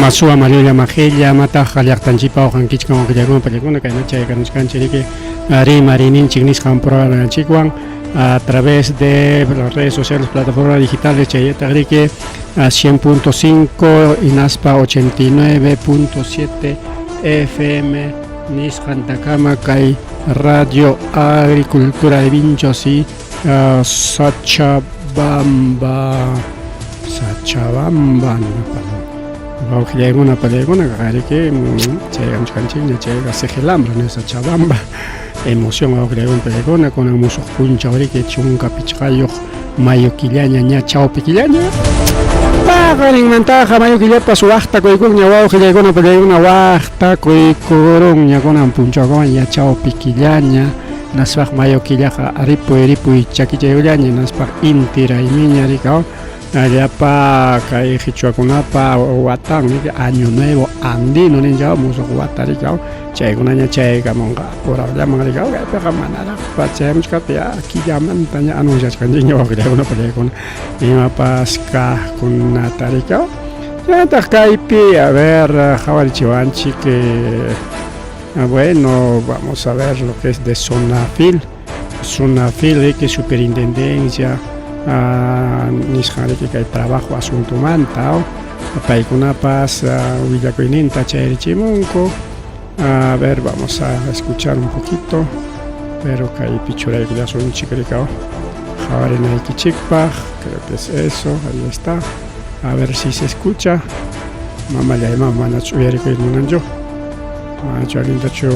Masuwa Mallulla Majilla mataqa llaqtanchikpa waqankichkan waqillakuna pallakuna kayna chaykanuchkanchik riki rimarininchik nisqan programanchikwan a través de las redes sociales, plataformas digitales chayataq riki 100.5 hinaspa 89.7 FM nisqantakama kay Radio Agricultura de Vinchos y Sachabamba Sachabamba wawqillaykuna pallaykuna qariki chayamchkanchikña chayqa Sijilambre ne Sachabamba emoción wawqillaykuna pallaykuna kunan musuq punchaw riki 15 mayo killaña ña chawpi killaña paqarinmantaqa mayo killapas waqtakuykunña wawqillaykuna pallaykuna waqtakuykurunña kunan punchawkama ña chawpi killaña naspaq mayo killaqa ripuy ripuy chakichayullaña naspaq inti raymiña rikaw llapa kay qichwakunapa watan año nuevo andino ninchaw musuq wata rikaw chaykunaña chaykamunqa apurawllaman rikaw kaypiqa manaraqpa chayamuchkaptin ya killamantaña anunciachkanchikña wawqillaykuna pallaykuna imapas kaqkunata rikaw chaynataq kaypi a ver qhawarichiwanchik. Bueno, vamos a ver lo que es de Sunafil. Sunafil riki superintendencia nisqan riki kay trabajo asuntomanta paykunapas willakuyninta chayarichimunku. A ver, vamos a escuchar un poquito, pero kaypi churaykullasunchik rikaw qhawarinaykichikpaq, creo que es eso, ahí está. A ver si se escucha. Mamallay mama manachu uyarikuy munanchu. Manachu allintachu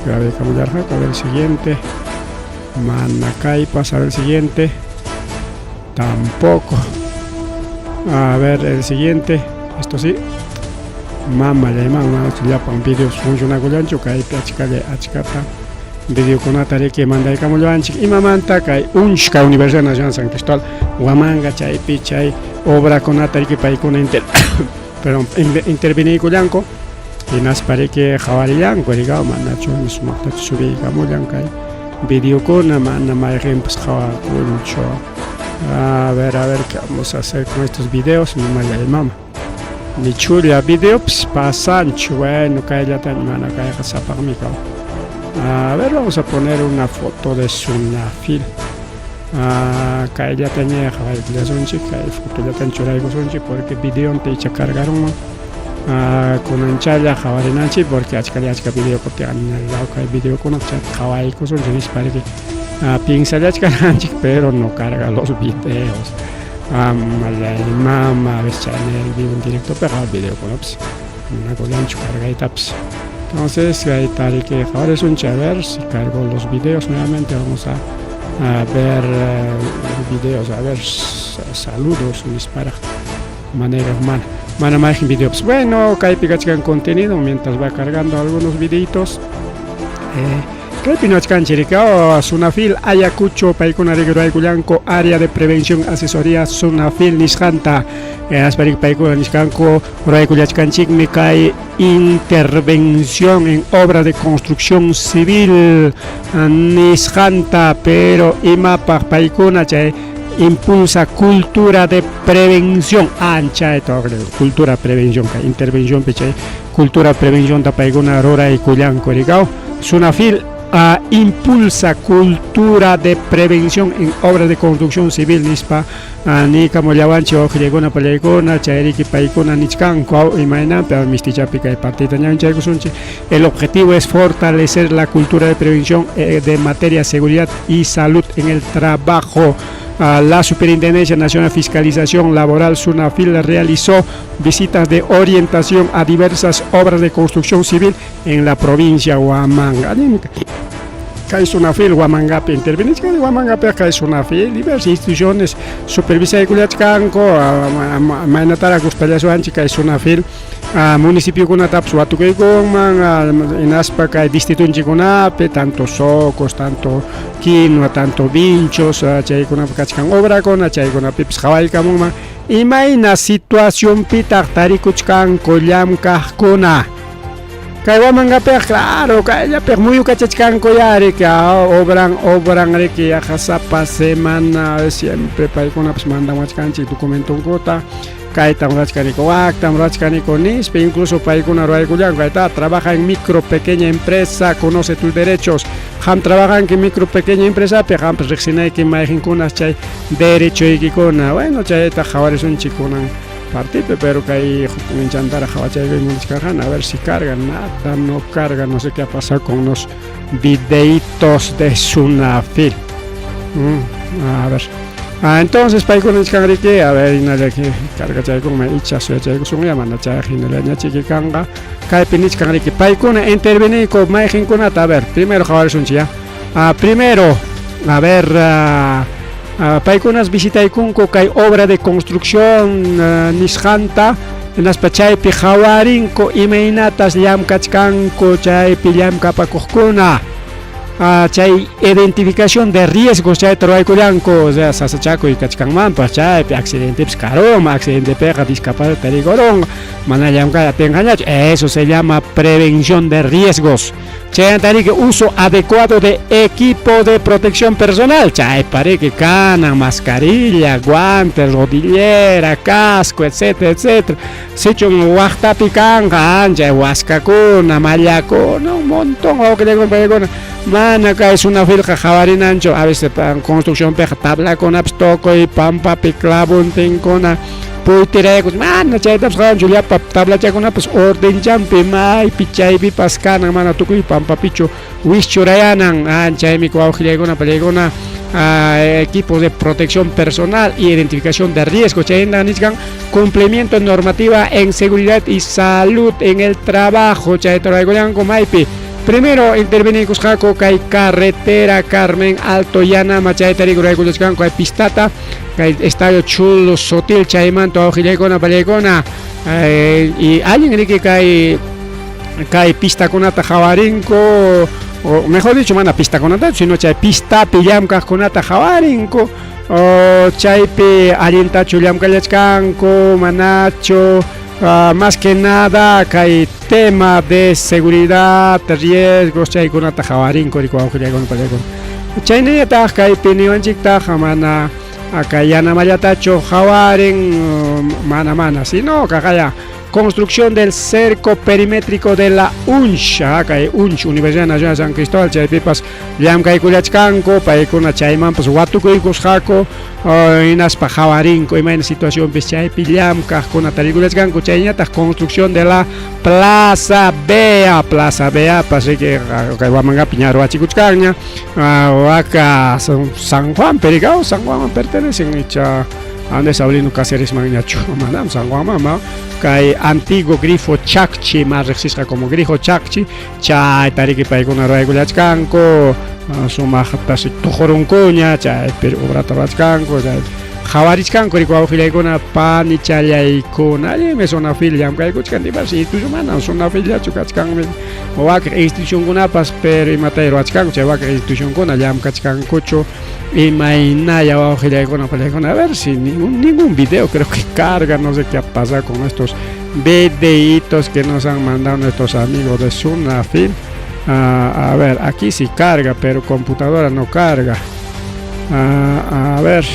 grabaykamullarqaku. A ver el siguiente. Mana kaypas, a ver el siguiente. Tampoco. A ver el siguiente. Esto sí. Mamallay mama manachu llapan videos funcionakullanchu kaypi achkalla achkata videokunata riki mandaykamullanchik imamanta kay UNSHCA Universidad Nacional San Cristóbal Huamanga chaypi chay obrakunata riki paykuna perdón, interviniykullanku hinaspa riki qhawarillanku rikaw manachu sumaqtachu subiykamullan kay videokuna mana mayqinpas qhawakunchu. A ver qué vamos a hacer con estos videos, mamallay mama. Nichulla videopas pasanchu, bueno, kayllataña mana kayqa sapaqmi kaw. A ver, vamos a poner una foto de Sunafil. Kayllataña qhawaykullasunchik, kay fotollatan churaykusunchik porque videonta icha cargarunman. Kunanchalla qhawarinanchik porque achkalla achka video kuptin kay videokuna chayta qhawaykusunchik nispa riki piensallachkananchik, pero no carga los videos. Mamallay mama, a veces chayna en vivo en directo piqa videokunapas munakullanchu cargaytapas. Entonces kayta riki qhawarisunchik, a ver si cargo los videos nuevamente. Vamos a ver los videos, a ver, saludos nisparaq manera mana mana mayqin videopas. Bueno, kaypi kachkan contenido mientras va cargando algunos videitos. Kaypi nachkanchik rikaw Sunafil Ayacucho paykuna riki ruraykullanku área de prevención asesoría Sunafil nisqanta aspa riki paykuna nisqanku ruraykullachkanchikmi kay intervención en obra de construcción civil nisqanta, pero imapaq paykuna chay impulsa cultura de prevención ancha cultura prevención kay intervención chay cultura prevención ta paykuna ruraykullanku rikaw Sunafil impulsa cultura de prevención en obras de construcción civil nispa nikamullawanchik wawqillaykuna pallaykuna chayriki paykuna nichkanku imaynanpi mistichapi kay partita ñawinchaykusunchik. El objetivo es fortalecer la cultura de prevención de materia de seguridad y salud en el trabajo. La Superintendencia Nacional de Fiscalización Laboral SUNAFIL realizó visitas de orientación a diversas obras de construcción civil en la provincia de Huamanga. Kay Sunafil Huamangapi intervenichkan Huamangapi kay Sunafil diversas instituciones supervisaykullachkanku maynataraq gustallasuwanchik kay Sunafil municipiokunatapas watukuykunman hinaspa kay distritunchikkunapi tanto Socos, tanto Quinua, tanto Vinchos chaykunapi kachkan obrakuna chaykunapipas qhawaykamunman imayna situacionpitaq tarikuchkanku llamkaqkuna. Kay Huamangapiqa claro kayllapiq muyukachachkanku ya riki obran obran riki yaqa sapa semana siempre paykunapas mandanwachkanchik documentonkuta. Kaytam ruwachkaniku, waktam ruwachkaniku nispa, incluso paykuna ruwaykullanku, kayta trabaja en micro pequeña empresa, conoce tus derechos. Qam trabajanki micro pequeña empresapi, qampas riqsinayki mayqinkunas chay derechoykikuna. Bueno, chayta qhawarisunchik kunan partipi, pero kay hukninchantara qhawachaykuy munachkarqani, a ver si carga, nada no carga, no sé qué ha pasado con los videitos de Sunafil. A ver. Ah, entonces paykuna nichkanriki, a ver, hinalla cargachaykunman icha suyachaykusunya mana chayqa hinallaña chiki kanqa. Kaypi nichkanriki, paykuna interveniyku mayqinkunata, a ver, primero qhawarisunchik ya. Ah, primero, a ver, paykunas visitaykunku kay obra de construcción nisqanta, hinaspa chaypi qhawarinku imaynatas llamkachkanku chaypi llamkapakuqkuna. Chay identificación de riesgos chayta ruwaykullanku, o sea, sasachakuy kachkanmanpas chaypi accidentepis karunman, accidentepiqa discapacidad tarikurunqa, mana llamkay atinqañachu, eso se llama prevención de riesgos. Chaymantariki uso adecuado de equipo de protección personal, chaypariki kanan mascarilla, guantes, rodillera, casco, etcétera, etcétera. Sichun waqtapi kanqa anchay waskakuna, mallakuna, un montón wawqillaykuna paykuna mana kay Sunafilqa qhawarinanchu, a veces construccionpiqa tablakunapas tukuy pampapi clavontinkuna puytiraykus mana chaytapas qhawanchu, llapa tablachakunapas ordenchampi maypi chaypipas kanan, mana tukuy pampapichu wischurayanan. Chaymi wawqillaykuna pallaykuna equipo de protección personal y identificación de riesgo, chayna nichkan cumplimiento normativa en seguridad y salud en el trabajo, chayta ruraykullanku maypi. Primero intervenikusqaku kay carretera Carmen Alto Yanama, chayta ruraykullachkanku kay pistata, kay estadio Chulo Sotil, chaymanta wawqillaykuna pallaykuna y allin riki kay pistakunata qhawarinku, o mejor dicho mana pistakunatachu, sino chay pistapi llamkaqkunata qhawarinku, o chaypi allintachu llamkallachkanku manachu, más que nada kay tema de seguridad, riesgos chaykunata qhawarinku riku wawqillaykuna pallaykuna. Chaynallataq kaypi niwanchiktaq mana kay yanamallatachu qhawarin, mana mana, sino kaqaya construcción del cerco perimétrico de la UNCH, kay UNCH, Universidad Nacional de San Cristóbal, chaypipas llamkaykullachkanku, paykuna chaymanpas watukuykusqaku, hinaspa qhawarinku imayna situacionpis chaypi llamkaqkuna tarikullachkanku. Chayñataq construcción de la Plaza Bea, Plaza Bea pas riki kay Huamangapi ña ruwachikuchkanña, waka San Juan Pericao, San Juan pertenecen icha Andrés Avelino Cáceres manñachu, manam San Juan mama, kay antiguo grifo Chacchi, más riqsisqa como grifo Chacchi, chayta riki paykuna ruwaykullachkanku, sumaqta tuqurunkuña, chaypi obrata ruwachkanku, chay qhawarichkanku riku wawqillaykuna panichallaykuna, allinmi Sunafil llamkaykuchkan, dimas institución manam Sunafillachu kachkanmi, wakin institucionkunapas, pero imatay ruwachkanku chay wakin institucionkuna llamkachkankuchu imaynaya wawqillaykuna pallaykuna. A ver si ningún video creo que carga, no sé qué ha pasado con estos videitos que nos han mandado nuestros amigos de Sunafil. A ver, aquí sí carga, pero computadora no carga. A ver,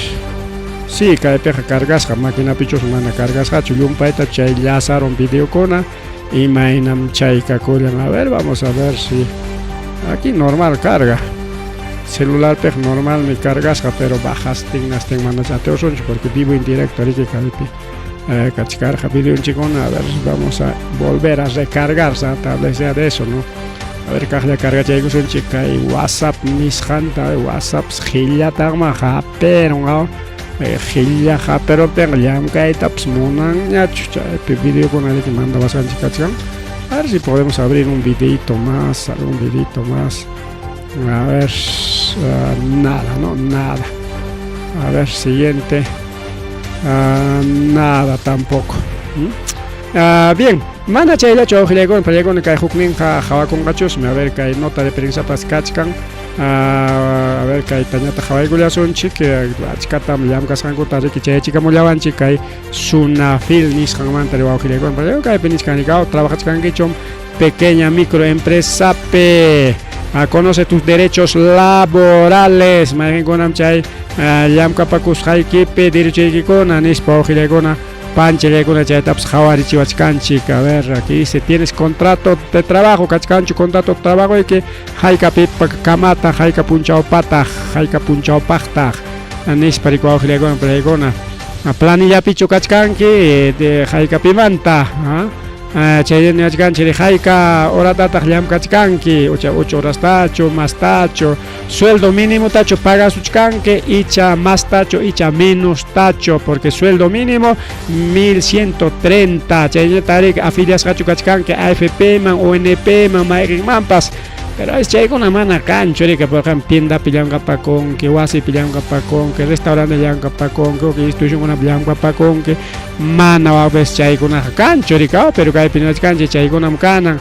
sí, kaypiqa cargasqa, maquinapichus mana cargasqachu, llumpayta chay llasaron videokuna, imaynam chay kakullan. A ver, vamos a ver si aquí normal carga. Celularpiqa normalmi cargasqa, pero bajastin nastin mana atiwasunchu porque vivo en directo riki kaypi kachkarqa videonchikuna. A ver, vamos a volver a recargar, tal vez sea de eso, ¿no? A ver, kaqlla cargachaykusunchik kay WhatsApp nisqanta, WhatsApp qillataqma haperun, qilla haperuptinqa llamkaytapas munanñachu, chaypi videokuna riki mandawasqanchik kachkan. A ver si podemos abrir un videito más, algún videito más. A ver, nada, no, nada. A ver, siguiente. Nada tampoco. Bien, mana chayllachu wawqillaykuna pallaykuna kay hukninqa hawakunqachusmi. A ver, kay nota de prensapas kachkan. A ver, kaytañataq hawaykullasunchik, achkatam llamkasqankuta riki chayachikamullawanchik kay Sunafil nisqanmanta wawqillaykuna pallaykuna. Kaypi nichkan trabajachkankichu pequeña microempresapi, conoce tus derechos laborales, mayqinkunam chay llamkapakusqaykipi derechoykikuna nispa wawqillaykuna. Panchallaykuna chaytapas qhawarichiwachkanchik. A ver, aquí dice, tienes contrato de trabajo, kachkanchu contrato de trabajo y haykapipa kamataq, hayka punchawpataq, hayka punchawpaqtaq, nispa rikuwawqillaykuna palaykuna. Planillapichu kachkanki de haykapimanta, chay niwachkanchik hayka horatataq llamkachkanki, ocha 8 horastachu, mastachu, sueldo mínimo tachu pagasuchkanki, icha mastachu, icha menostachu, porque sueldo mínimo 1130, chaynata afiliasqachu kachkanki AFP man, ONP man, mayqinmanpas. Pero es chaykuna mana kanchu, rika, por ejemplo, tiendapi llamkapakunki, wasipi llamkapakunki, restaurante llamkapakunki, institucionkunapi llamkapakunki, mana a veces chaykunaqa kanchu, rika, pero kaypi niwachkanchik chaykunam kanan.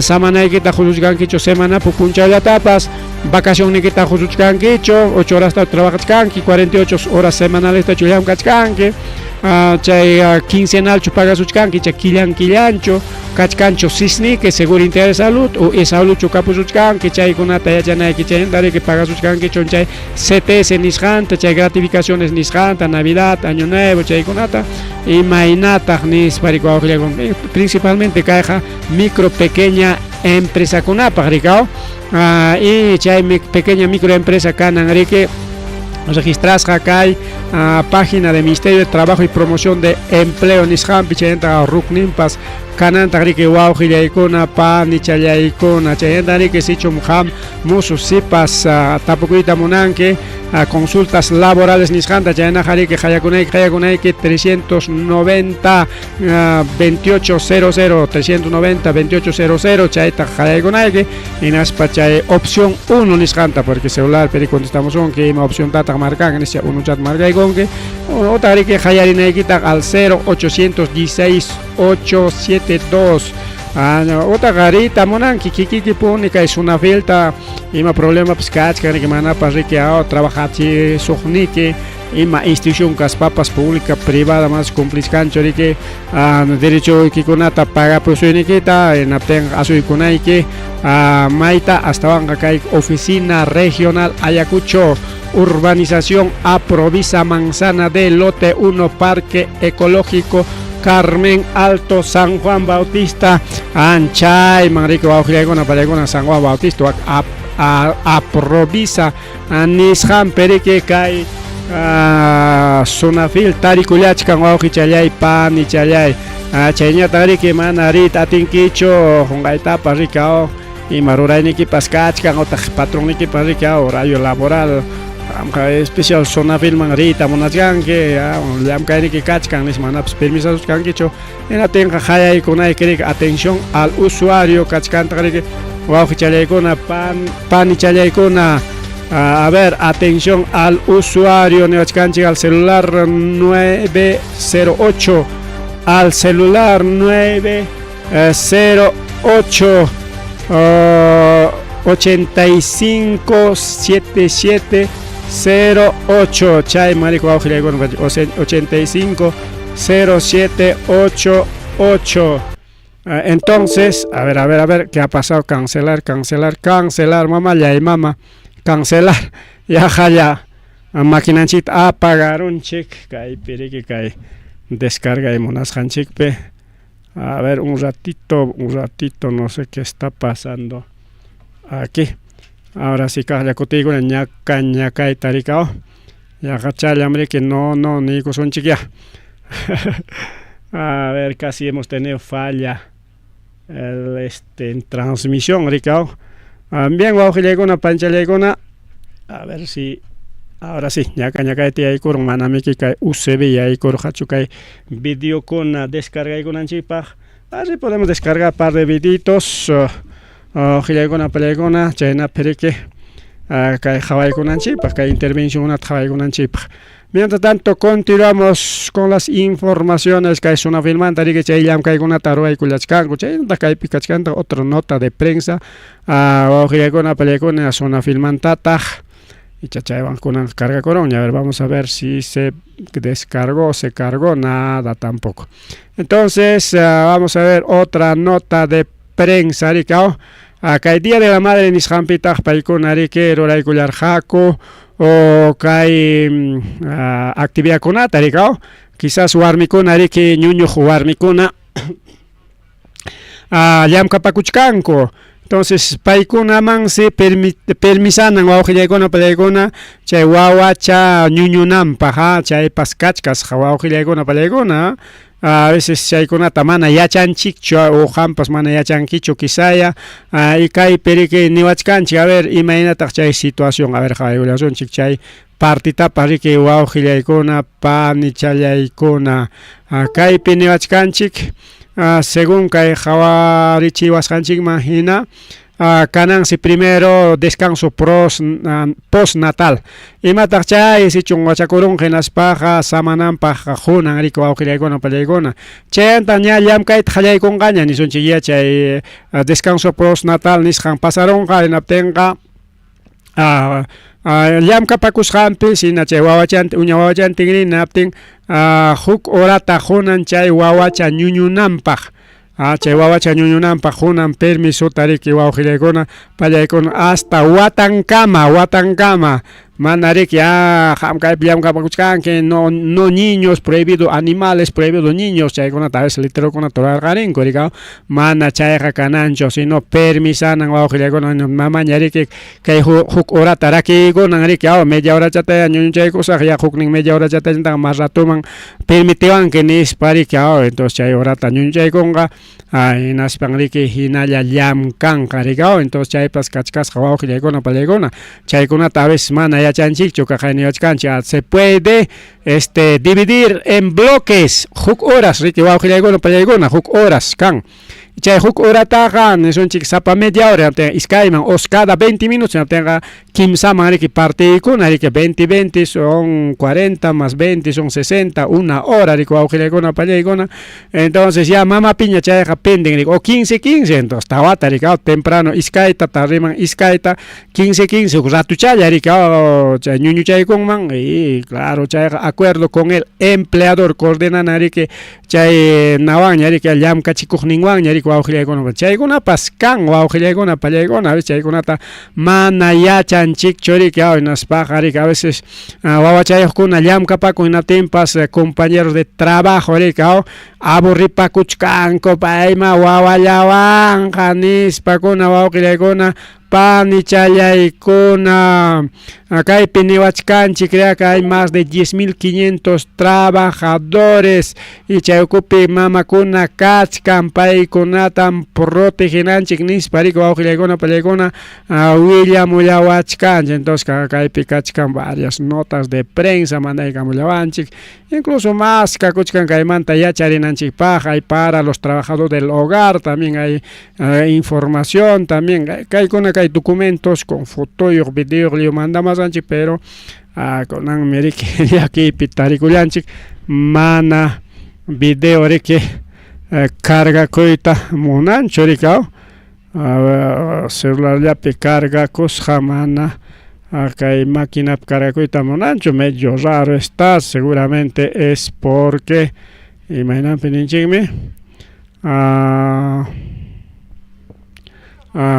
Samanaykita qusuchkankichu semanapi punchawllatapas, vacacionnikita qusuchkankichu, 8 horasta trabajachkanki, 48 horas semanalestachu llamkachkanki, chay quincenalchu pagasuchkanki, chay killan killanchu, kachkanchu sisniki, seguro integral de salud o e-saludchu kapusuchkanki, chaykunata yachanayki, chaynata riki pagasuchkankichu chay CTS nisqanta, chay gratificaciones nisqanta, Navidad, Año Nuevo, chaykunata, imaynataq nispa rikuwawqillaykuna. Principalmente kayqa micro pequeña empresakunapaq rikaw, y chay pequeña microempresa kanan riki registrasqa kay página de Ministerio de Trabajo y Promoción de Empleo nisqanpi, chaynata rukninpas kanantaq riki wawqillaykuna, panichallaykuna, chaynata riki sichum qam musu sipas tapukuyta munanki consultas laborales nisqanta, chaynaqa riki qayakunayki qayakunayki 390 2800, 390 2800, chayta qayaykunayki, hinaspa chay opción 1 nisqanta, porque celular peri contestamusunki ima opción tataq markanki nispa unuchata markaykunki, utaq riki qayarinaykitaq al 0816 872. Utaq riyta munanki kikikipuni kay Sunafilta, ima problemapas kachkan riki manapas riki trabajachisuqniki ima institución kaspapas pública, privada, mas cumplishkanchu riki derechoykikunata pagapusuynikita, hinaptinqa asuykunayki mayta astawanqa kay oficina regional Ayacucho, urbanización Aprovisa Manzana de Lote 1, Parque Ecológico Carmen Alto, San Juan Bautista, anchayman riki wawqillaykuna palaykuna San Juan Bautista Aprovisa nisqanpi riki kay Sunafil tarikullachkan wawqichallay panichallay. Chayñataq riki mana riyta atinkichu qunqaytapas riki ima ruraynikipas kachkan utaq patronnikipas riki horario laboral qamqa especial Sunafilman riyta munachkanki, llamkayniki kachkan nispa manapas permisasuchkankichu, hinaptinqa qayaykunayki riki atención al usuario kachkantaq riki wawqichallaykuna panichallaykuna. A ver, atención al usuario niwachkanchik al celular 908, al celular 908 85 77 08, chay marico wawqillaykuna 85 07 88. Entonces, a ver, a ver, a ver, ¿qué ha pasado? Cancelar, cancelar, cancelar, mamá, ya mamá, cancelar, ya, ya, maquinanchikta apagarunchik, kaypi riki kay descarga munasqanchikpi. A ver, un ratito, no sé qué está pasando aquí. Ahora sí, kaqlla kutiykuna ñaka ñakayta rikaw, yaqachallam riki no, no, niykusunchik ya. A ver, casi hemos tenido falla en transmisión, rikaw. Bien, wawqillaykuna, panchallaykuna, a ver si ahora sí, ñaka ñakayta yaykurun, manamiki kay USB yaykurqachu kay videokuna descargaykunanchikpaq. Así podemos descargar par de videitos, wawqillaykuna, palaykuna, chaynapi riki kay qhawaykunanchikpaq, kay intervencionkunata qhawaykunanchikpaq. Mientras tanto, continuamos con las informaciones kay Sunafilmanta riki chay llamkaykunata ruwaykullachkanku, chaynataq kaypi kachkantaq otra nota de prensa, wawqillaykuna, palaykuna, Sunafilmantataq, icha chaywan kunan cargakurun. A ver, vamos a ver si se descargó, se cargó, nada tampoco. Entonces, vamos a ver otra nota de prensa, riki, kay Día de la Madre nisqanpitaq paykuna riki ruraykullarqaku o kay actividadkunata rikaw. Quizás warmikuna riki ñuñuq warmikuna llamkapakuchkanku. Entonces paykunamansi permisanan wawqillaykuna pallaykuna chay wawacha ñuñunanpaq ha chaypas kachkasqa wawqillaykuna pallaykuna a veces chaykunata mana yachanchikchu o qampas mana yachankichu quizaya y kaypi riki niwachkanchik a ver imaynataq chay situación a ver qawaykullasunchik chay partitapas riki wawqillaykuna panichallaykuna kaypi niwachkanchik según kay qawarichiwasqanchikman hina kanansi primero descanso pros postnatal imataq chay sichun wachakurunqa hinaspaqa samananpaq qunan riki wawqillaykuna pallaykuna chayanta ña llamkayta qallaykunqaña nisunchikyá chay descanso postnatal nisqan pasarunqa hinaptinqa llamkapakusqanpi hina chay wawachanta uña wawachantin hinaptin huk horata qunan chay wawacha ñuñunanpaq chay wawacha ñuñunanpaq qunan permisota riki wawqillaykuna pallaykuna hasta watankama watankama mana riki qam kaypi llamkapakuchkanki no no niños prohibido animales prohibido niños chaykunata a veces letrerokunata rurarqarinku riki mana chayqa kananchu sino permisanan wawqillaykuna mamaña riki kay huk horata rakiykunan riki aw media horachataya ñuñuchaykusaq ya huknin media horachatañataq más ratoman permitiwanki nispa riki aw entonces chay horata ñuñuchaykunqa hinaspan riki hinalla llamkanqa riki aw entonces chaypas kachkasqa wawqillaykuna pallaykuna chaykunata a veces mana yachanchikchu kaqayniyachkanchik se puede este dividir en bloques huk horas riki wawqillaykuna pallaykuna huk horas kan chay huk horataqa nisunchik sapa media hora iskayman o cada 20 minutos hinaptinqa kimsaman riki partiykuna riki 20 20 son 40 más 20 son 60 una hora riki wawqillaykuna pallaykuna entonces ya mama piña chayqa penden riki o 15 15 entonces tawata riki temprano iskayta tardeman iskayta 15 15 huk ratuchalla riki chay ñuñuchaykunman y claro chayqa acuerdo con el empleador coordinana riki chay nawanña riki llamkachikuqninwanña riki wawqillaykuna chaykunapas kan wawqillaykuna pallaykuna a veces chaykunata mana yachanchikchu riki hinaspaqa riki a veces wawachayuqkuna llamkapakun hinaptinpas compañeros de trabajo riki aburripakuchkanku payma wawallawanqa nispakuna wawqillaykuna panichallaykuna kaypi niwachkanchik que hay más de 10.500 trabajadores y chay ukupi mamakuna kachkan paykunatam protegenanchik nispa riki wawqillaykuna pallaykuna willamullawachkanchik entonces kaypi kachkan varias notas de prensa mandaykamullawanchik incluso más kakuchkan kaymanta yacharinanchikpaq hay para los trabajadores del hogar también hay información también kaykuna kay documentos con fotoyuq videoyuq lliw mandamasqanchik pero kunanmi riki llakiypi tarikullanchik mana video riki cargakuyta munanchu riki celularllapi cargakusqa mana kay maquinapi cargakuyta munanchu medio raro está seguramente es porque imaynanpi ninchikmi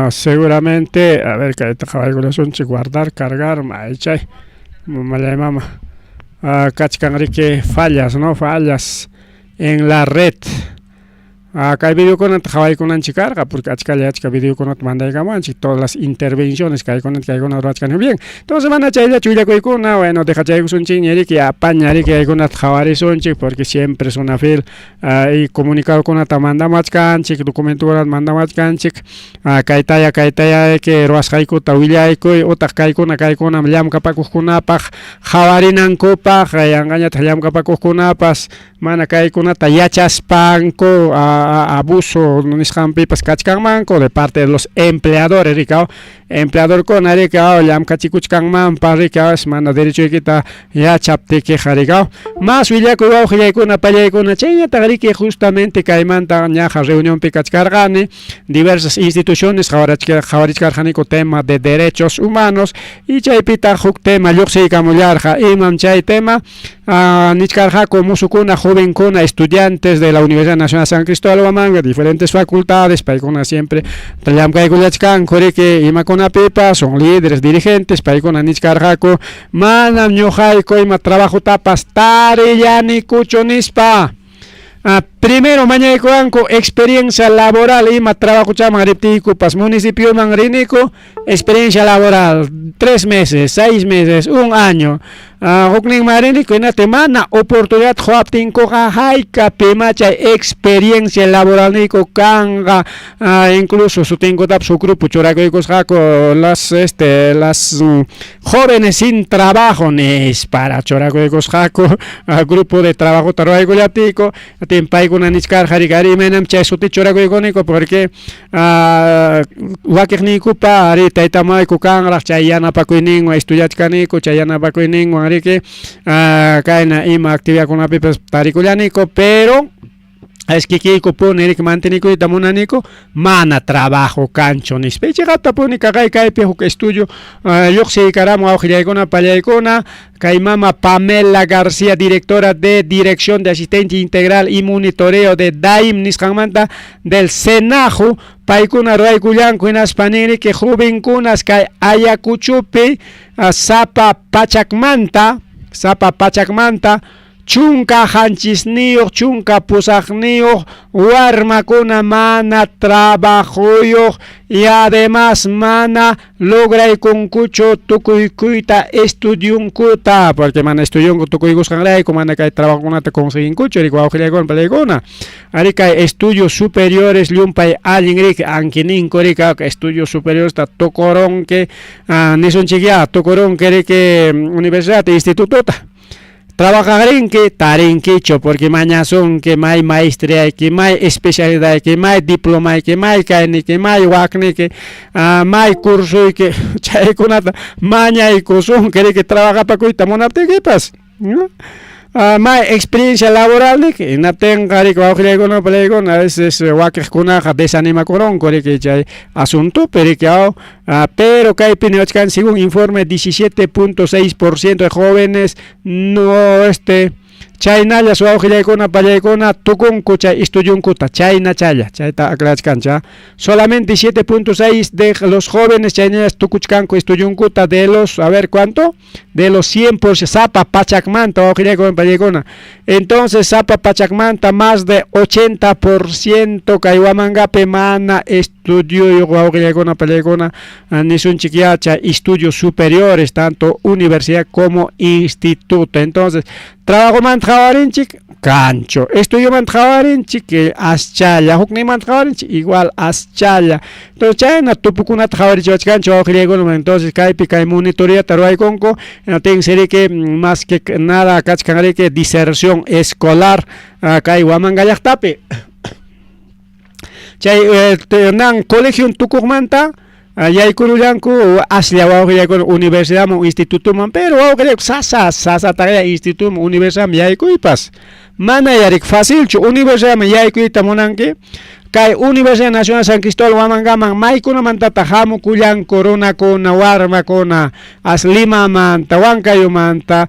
seguramente a ver kayta qhawaykullasunchik guardar cargar maychay mamallay mama kachkan riki fallas no fallas en la red kay videokunata qhawaykunanchik karqa porque achkalla achka videokunata mandaykamuwanchik todas las intervenciones kaykunata kaykuna ruwachkan bien entonces mana chayllachu willakuykuna bueno dejachaykusunchikña riki apaña riki kaykunata qhawarisunchik porque siempre SUNAFIL y comunicadokunata mandamuwachkanchik documentokunata mandamuwachkanchik kaytaya kaytaya que ruwasqaykuta willaykuy utaq kaykuna kaykunam llamkapakuqkunapaq qhawarinankupaq yanqañataq llamkapakuqkunapas mana kaykunata yachaspanku abuso nisqanpipas kachkanmanku de parte de los empleadores riki empleadorkuna riki llamkachikuchkanmanpas riki mana derechoykita yachaptikiqa riki mas willakuy wawqillaykuna pallaykuna chayñataq riki justamente kaymanta ñaqa reunionpi kachkarqani diversas instituciones qhawarichkarqaniku tema de derechos humanos y chaypitaq huk tema lluqsiykamullarqa imam chay tema nichkarqaku musukuna jovenkuna estudiantes de la Universidad Nacional San Cristóbal. Cristóbal Huamanga, diferentes facultades, paykuna siempre llamkaykullachkanku riki imakunapipas, son líderes, dirigentes, paykuna nichkarqaku manam ñuqayku ima trabajotapas tarillanikuchu nispa. Primero mañaykuwanku experiencia laboral ima trabajochaman riptiykupas municipioman riniku experiencia laboral 3 meses, 6 meses, un año. Hukninman riniku hinaptin mana oportunidad quwaptinkuqa haykapimá chay experiencia laboralniyku kanqa. Incluso sutinkutapas huk grupo churakuykusqaku las este las jóvenes sin trabajo nispara churakuykusqaku grupo de trabajota ruwaykullaptiyku tin paykuna nichkarqa riki ari imaynam chay suti churakuykuniku porque wakiqniykupa ari tayta mamayku kanraq chay yanapakuyninwan estudiachkaniku chay yanapakuyninwan riki kayna ima actividadkunapipas tarikullaniku pero es kikiykupuni riki mantenikuyta munaniku mana trabajo kanchu nispa. Chiqaptapuni kaqay kaypi huk estudio lluqsiykaramun awqillaykuna pallaykuna kay mama Pamela García, directora de Dirección de Asistencia Integral y Monitoreo de DAIM nisqanmanta del SENAJU, paykuna ruwaykullanku hinaspa nin riki jovenkunas kay Ayacuchopi sapa pachakmanta 17 18 warmakuna mana trabajoyuq y además mana lograykunkuchu tukuykuyta estudiunkuta porque mana estudiunku tukuykusqanrayku mana kay trabajokunata conseguinkuchu riki wawqillaykuna palaykuna ari kay estudios superiores llumpay allin riki ankininku riki estudios superioresta tukurunki nisunchikyá tukurunki riki universidad institutota trabajaqrinki tarinkichu porque mañasunki may maestriayki may especialidadayki may diplomayki may kayniki may wakniki may cursuyki chaykunata mañaykusunki riki trabajapakuyta munaptiykipas may experiencia laboralniki hinaptinqa riki wawqillaykuna palaykuna a veces wakiqkunaqa desanimakurunku riki chay asuntopi riki pero kaypi niwachkan según informe 17.6% de jóvenes no este chaynalla wawqillaykuna pallaykuna tukunku chay estudiunkuta chaynachalla chayta aclarachkancha solamente 7.6 de los jóvenes chaynallas tukuchkanku estudiunkuta de los a ver cuánto de los 100% sapa pachakmanta wawqillaykuna pallaykuna entonces sapa pachakmanta más de 80% kay Huamangapi mana estudiuyuq wawqillaykuna pallaykuna nisunchik ya chay estudios superiores tanto universidad como instituto. Entonces trabajomanta qawarinchik kanchu, estudiomanta qawarinchik aschalla, hukninmanta qawarinchik igual aschalla. Entonces chayna tupukunata qawarichiwachkanchik wawqillaykuna. Entonces kaypi kay monitoriata ruwaykunku tinsi riki más que nada kachkan riki diserción escolar kay Huamanga llaqtapi. Chay nan colegio tukuqmanta yaykurullanku aslla wawqillaykuna universidadman institutoman pero wawqillayku sasa sasataqya institutoman universidadman yaykuypas mana yarik facilchu universidadman yaykuyta munanki kay Universidad Nacional San Cristóbal Huamangaman maykunamantataq hamukullanku runakuna warmakuna as Limamanta Huancayomanta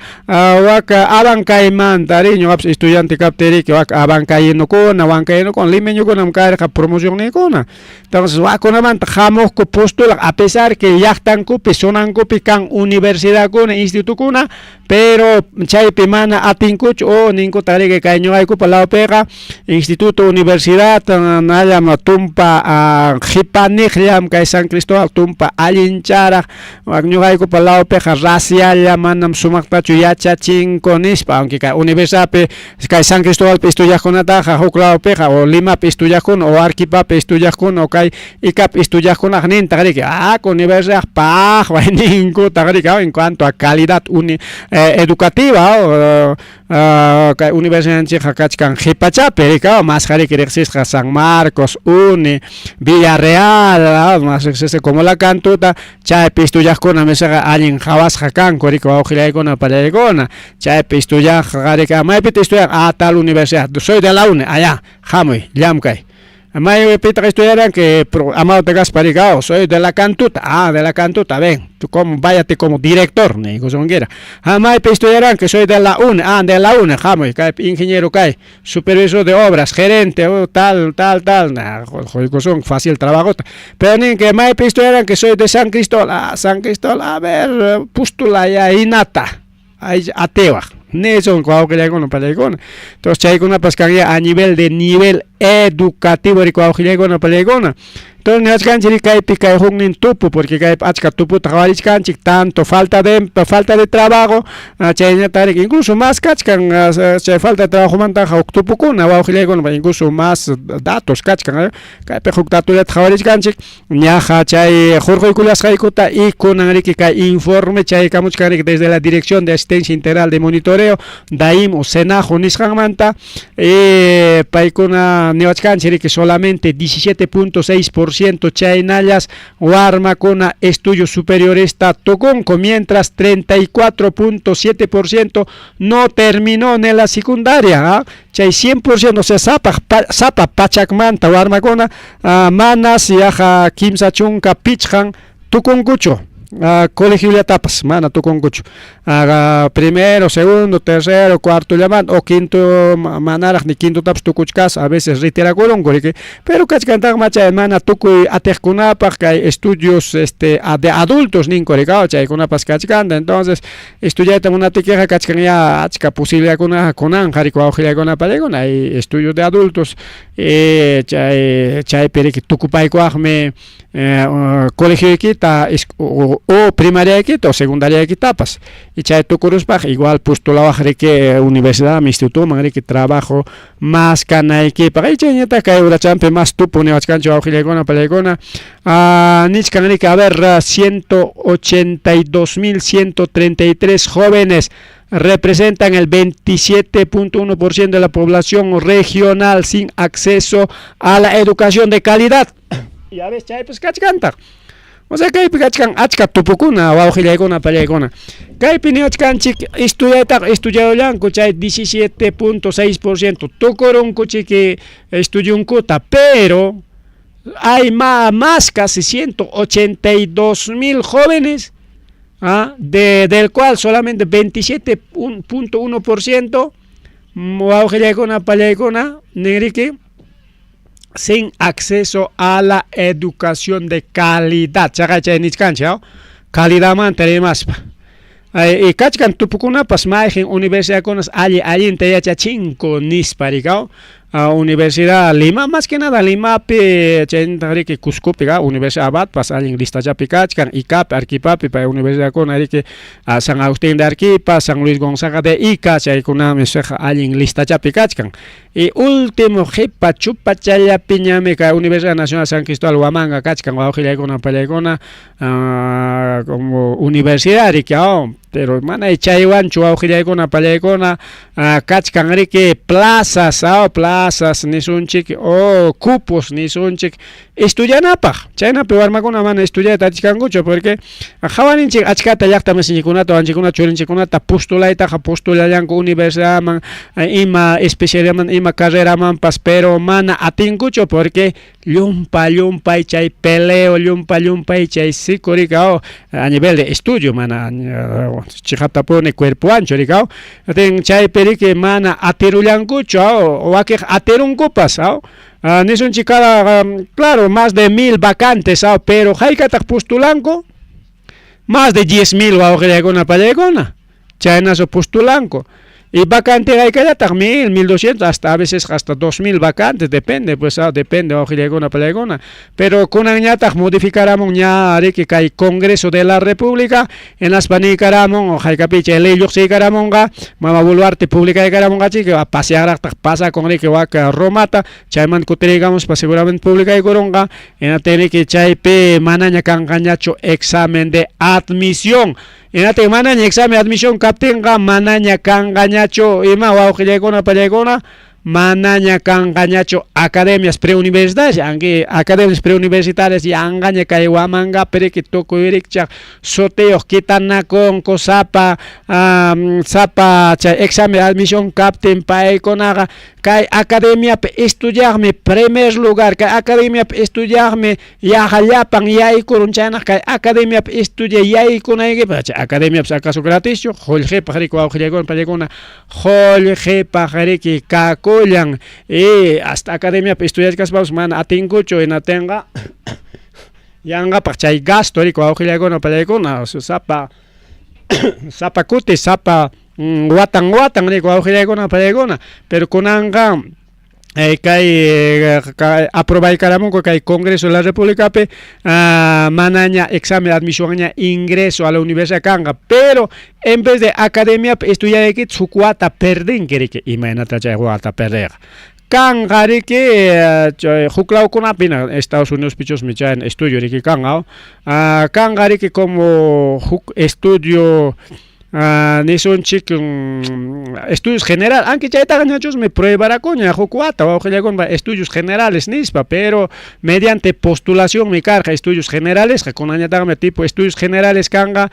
waka Abancaymanta ari ñuqapas estudiante kaptiyriki waka abancayinukuna huancayinukuna limeñukunam karqa promocionniykuna entonces wakunamanta hamuqku postulaq a pesar que llaqtankupi zonankupi kan universidadkuna institutokuna pero chaypi mana atinkuchu o ninkutaq riki kay ñuqaykupa lawpiqa instituto universidad nallam tumpa qhipaniqllam kay San Cristóbal tumpa allincharaq ñuqaykupa lawpiqa racialla manam sumaqtachu yachachinku nispa aunque kay universidadpi kay San Cristobalpi estudiaqkunataqa huk lawpiqa o Limapi estudiaqkuna o Arequipapi estudiaqkuna o kay Icapi estudiaqkunaqa nintaq riki universidad paqway ninkutaq riki en cuanto a calidad educativa kay universidadninchikqa kachkan qhipachapi riki masqa riki riqsisqa San Marcos, Uni, Villarreal mas riqsisqa como la Cantuta chaypi estudiaqkuna misaqa allin qhawasqa kanku riki wawqillaykuna pallaykuna chaypi estudiaqqa riki maypitaq estudiaq tal universidad soy de la UNE allá hamuy llamkay. Maypitaq estudiaranki amawta kaspa riki, soy de la Cantuta, ah de la Cantuta, ven, tú como, váyate como director, niykusunkira. Ha maypi estudiaranki, soy de la UNE, ah de la UNE, hamuy, kaypi ingeniero kay, supervisor de obras, gerente, oh, tal, tal, tal, na, quykusunki fácil trabajota. Pero ninki, maypi estudiaranki, soy de San Cristóbal, ah San Cristóbal, a ver, pustulaya hinata. Atiwaq nisunku wawqillaykuna pallaykuna. Entonces chaykunapas kanya a nivel de nivel educativo riki wawqillaykuna pallaykuna. Entonces niwachkanchik kaypi kay huknin tupu porque kaypi achka tuputa qhawarichkanchik tanto falta de trabajo, chaynata riki incluso más kachkan chay falta de trabajomantaqa huk tupukuna wawqillaykuna, incluso más datos kachkan. Kaypi huk datullata qhawarichkanchik ñaqa chay hurquykullasqaykuta y kunan riki kay informe chaykamuchkan riki desde la Dirección de Asistencia Integral de Monitoreo, DAIM o SENAJO nisqanmanta, paykuna niwachkanchik riki solamente 17.6% chaynallas warmakuna estudios superioresta tukunku, mientras 34.7% no terminó en la secundaria, ¿ah? Chay 100%, o sea, sapa pachakmanta warmakuna manas yaqa 35 tukunkuchu colegiollatapas mana tukunkuchu, primero, segundo, tercero, cuarto llamanta o quinto, manaraq ni quintotapas tukuchkas, a veces retirakurunku riki. Pero kachkantaqma chay mana tukuy atiqkunapaq kay estudios de adultos ninku riki, chaykunapas kachkanta. Entonces estudiayta munaptikiqa kachkan ya achka posibilidadkuna kunanqa riki wawqillaykuna pallaykuna, hay estudios de adultos, chay chaypi riki tukupaykuwaqmi colegioykita o primariaykita o secundariaykitapas y chay tukuruspaqa igual postulawaq riki universidad, institutoman riki trabajo maskanaykipaq. Y chayñataq kay urachampi más tupu niwachkanchik wawqillaykuna pallaykuna, nichkan riki, a ver, 182.133 jóvenes representan el 27.1% de la población regional sin acceso a la educación de calidad. Y a veces chaypas kachkantaq. O sea, kaypi kachkan achka tupukuna wawqillaykuna pallaykuna. Kaypi niwachkanchik estudiaytaqa estudiarullanku chay 17.6% tukurunku chiki estudiunkuta, pero hay más casi 182 mil jóvenes, del cual solamente 27.1% wawqillaykuna pallaykuna ninriki sin acceso a la educación de calidad. Chaqay chay nichkanchik, calidadmanta rimaspa. Y kachkan tupukunapas mayqin universidadkunas alli allinta yachachinku nispa rikaw. Universidad Lima, más que nada Limapi, chaynataq riki Cuscopi, Universidad Abadpas allin listachapi kachkan, Icapi, Arequipapi, pay universidadkuna riki San Agustín de Arequipa, San Luis Gonzaga de Ica, chaykunami allin listachapi kachkan. Y último qipa chupachallapiñami kay Universidad Nacional San Cristóbal Huamanga kachkan wawqillaykuna pallaykuna como universidad riki, pero mana chaywanchu wawqillaykuna pallaykuna, kachkan riki plazas, plazas nisunchik o cupos nisunchik estudianapaq. Chaynapi warmakuna mana estudiayta atichkankuchu porque qhawaninchik achkata llaqta masinchikkunata, wawanchikkunata, churinchikkunata postulaytaqa postulallanku universidadman, ima especialidadman, ima carreramanpas, pero mana atinkuchu porque llumpa llumpay chay peleo, llumpa llumpay chay siku riki, a nivel de estudio mana chiqaptapuni cuerpowanchu riki, chaypi riki mana atirullankuchu, wakiq atirunkupas, nisunchik cada, claro, más de 1000 vacantes, pero hayk'ataq postulanku? Más de 10.000 wawqillaykuna pallaykuna chaynasu postulanku. Y vacante hayk'allataq 1000, 1200, hasta a veces hasta 2000 vacantes, depende, pues, depende wawqillaykuna pallaykuna. Pero kunanñataq modificaramun ña riki kay Congreso de la República, hinaspa niykaramun o hayk'api chay ley lluqsiykaramunqa, mama Boluarte publicaykaramunqa chiki, pasearaqtaq pasakun riki waka Romata, chaymanta kutiriykamuspa seguramente publicaykurunqa, hinaptin riki chaypi manaña kanqañachu examen de admisión. Hinaptin manaña examen de admisión kaptinqa manaña kanqañachu ima wawqillaykuna pallaykuna. Manaña kanqañachu academias preuniversitarias, anki academias preuniversitarias yanqaña kay Huamangapi riki tukuy rikchaq sutiyuq kitanakunku sapa sapa chay examen de admisión kaptin paykunaqa kay academiapi estudiaqmi primer lugar kay academiapi estudiaqmi yaqa llapan yaykurun chaynaq kay academiapi estudiay yaykunaykipaq chay academiapas acaso gratischu qullqipaq riki wawqillaykuna pallaykuna Qullqipaq riki kakullan y hasta academiapi estudiachkaspapas mana atinkuchu hinatinqa yanqapaq chay gasto riki wawqillaykuna pallaykuna sapa sapa kuti sapa watan watan riki wawqillaykuna pallaykuna pero kunanqa kay aprobaykaramunku kay Congreso de la Repúblicapi manaña examen de admisionña ingreso a la universidad kanqa pero en vez de academiapi estudiaykichis huk wata perdinki riki imaynata chay wata perdiyqa kanqa riki chay huk lawkunapina Estados Unidospichusmi chayna estudio riki kanqa kanqa riki como huk estudio Nisunchik estudios general, aunque chaytaqa ñachusmi pruebarakuña huk wata wawqillakunapa estudios generales nispa, pero mediante postulacionmi karqa estudios generalesqa, kunanñataqmi tipo estudios generales kanqa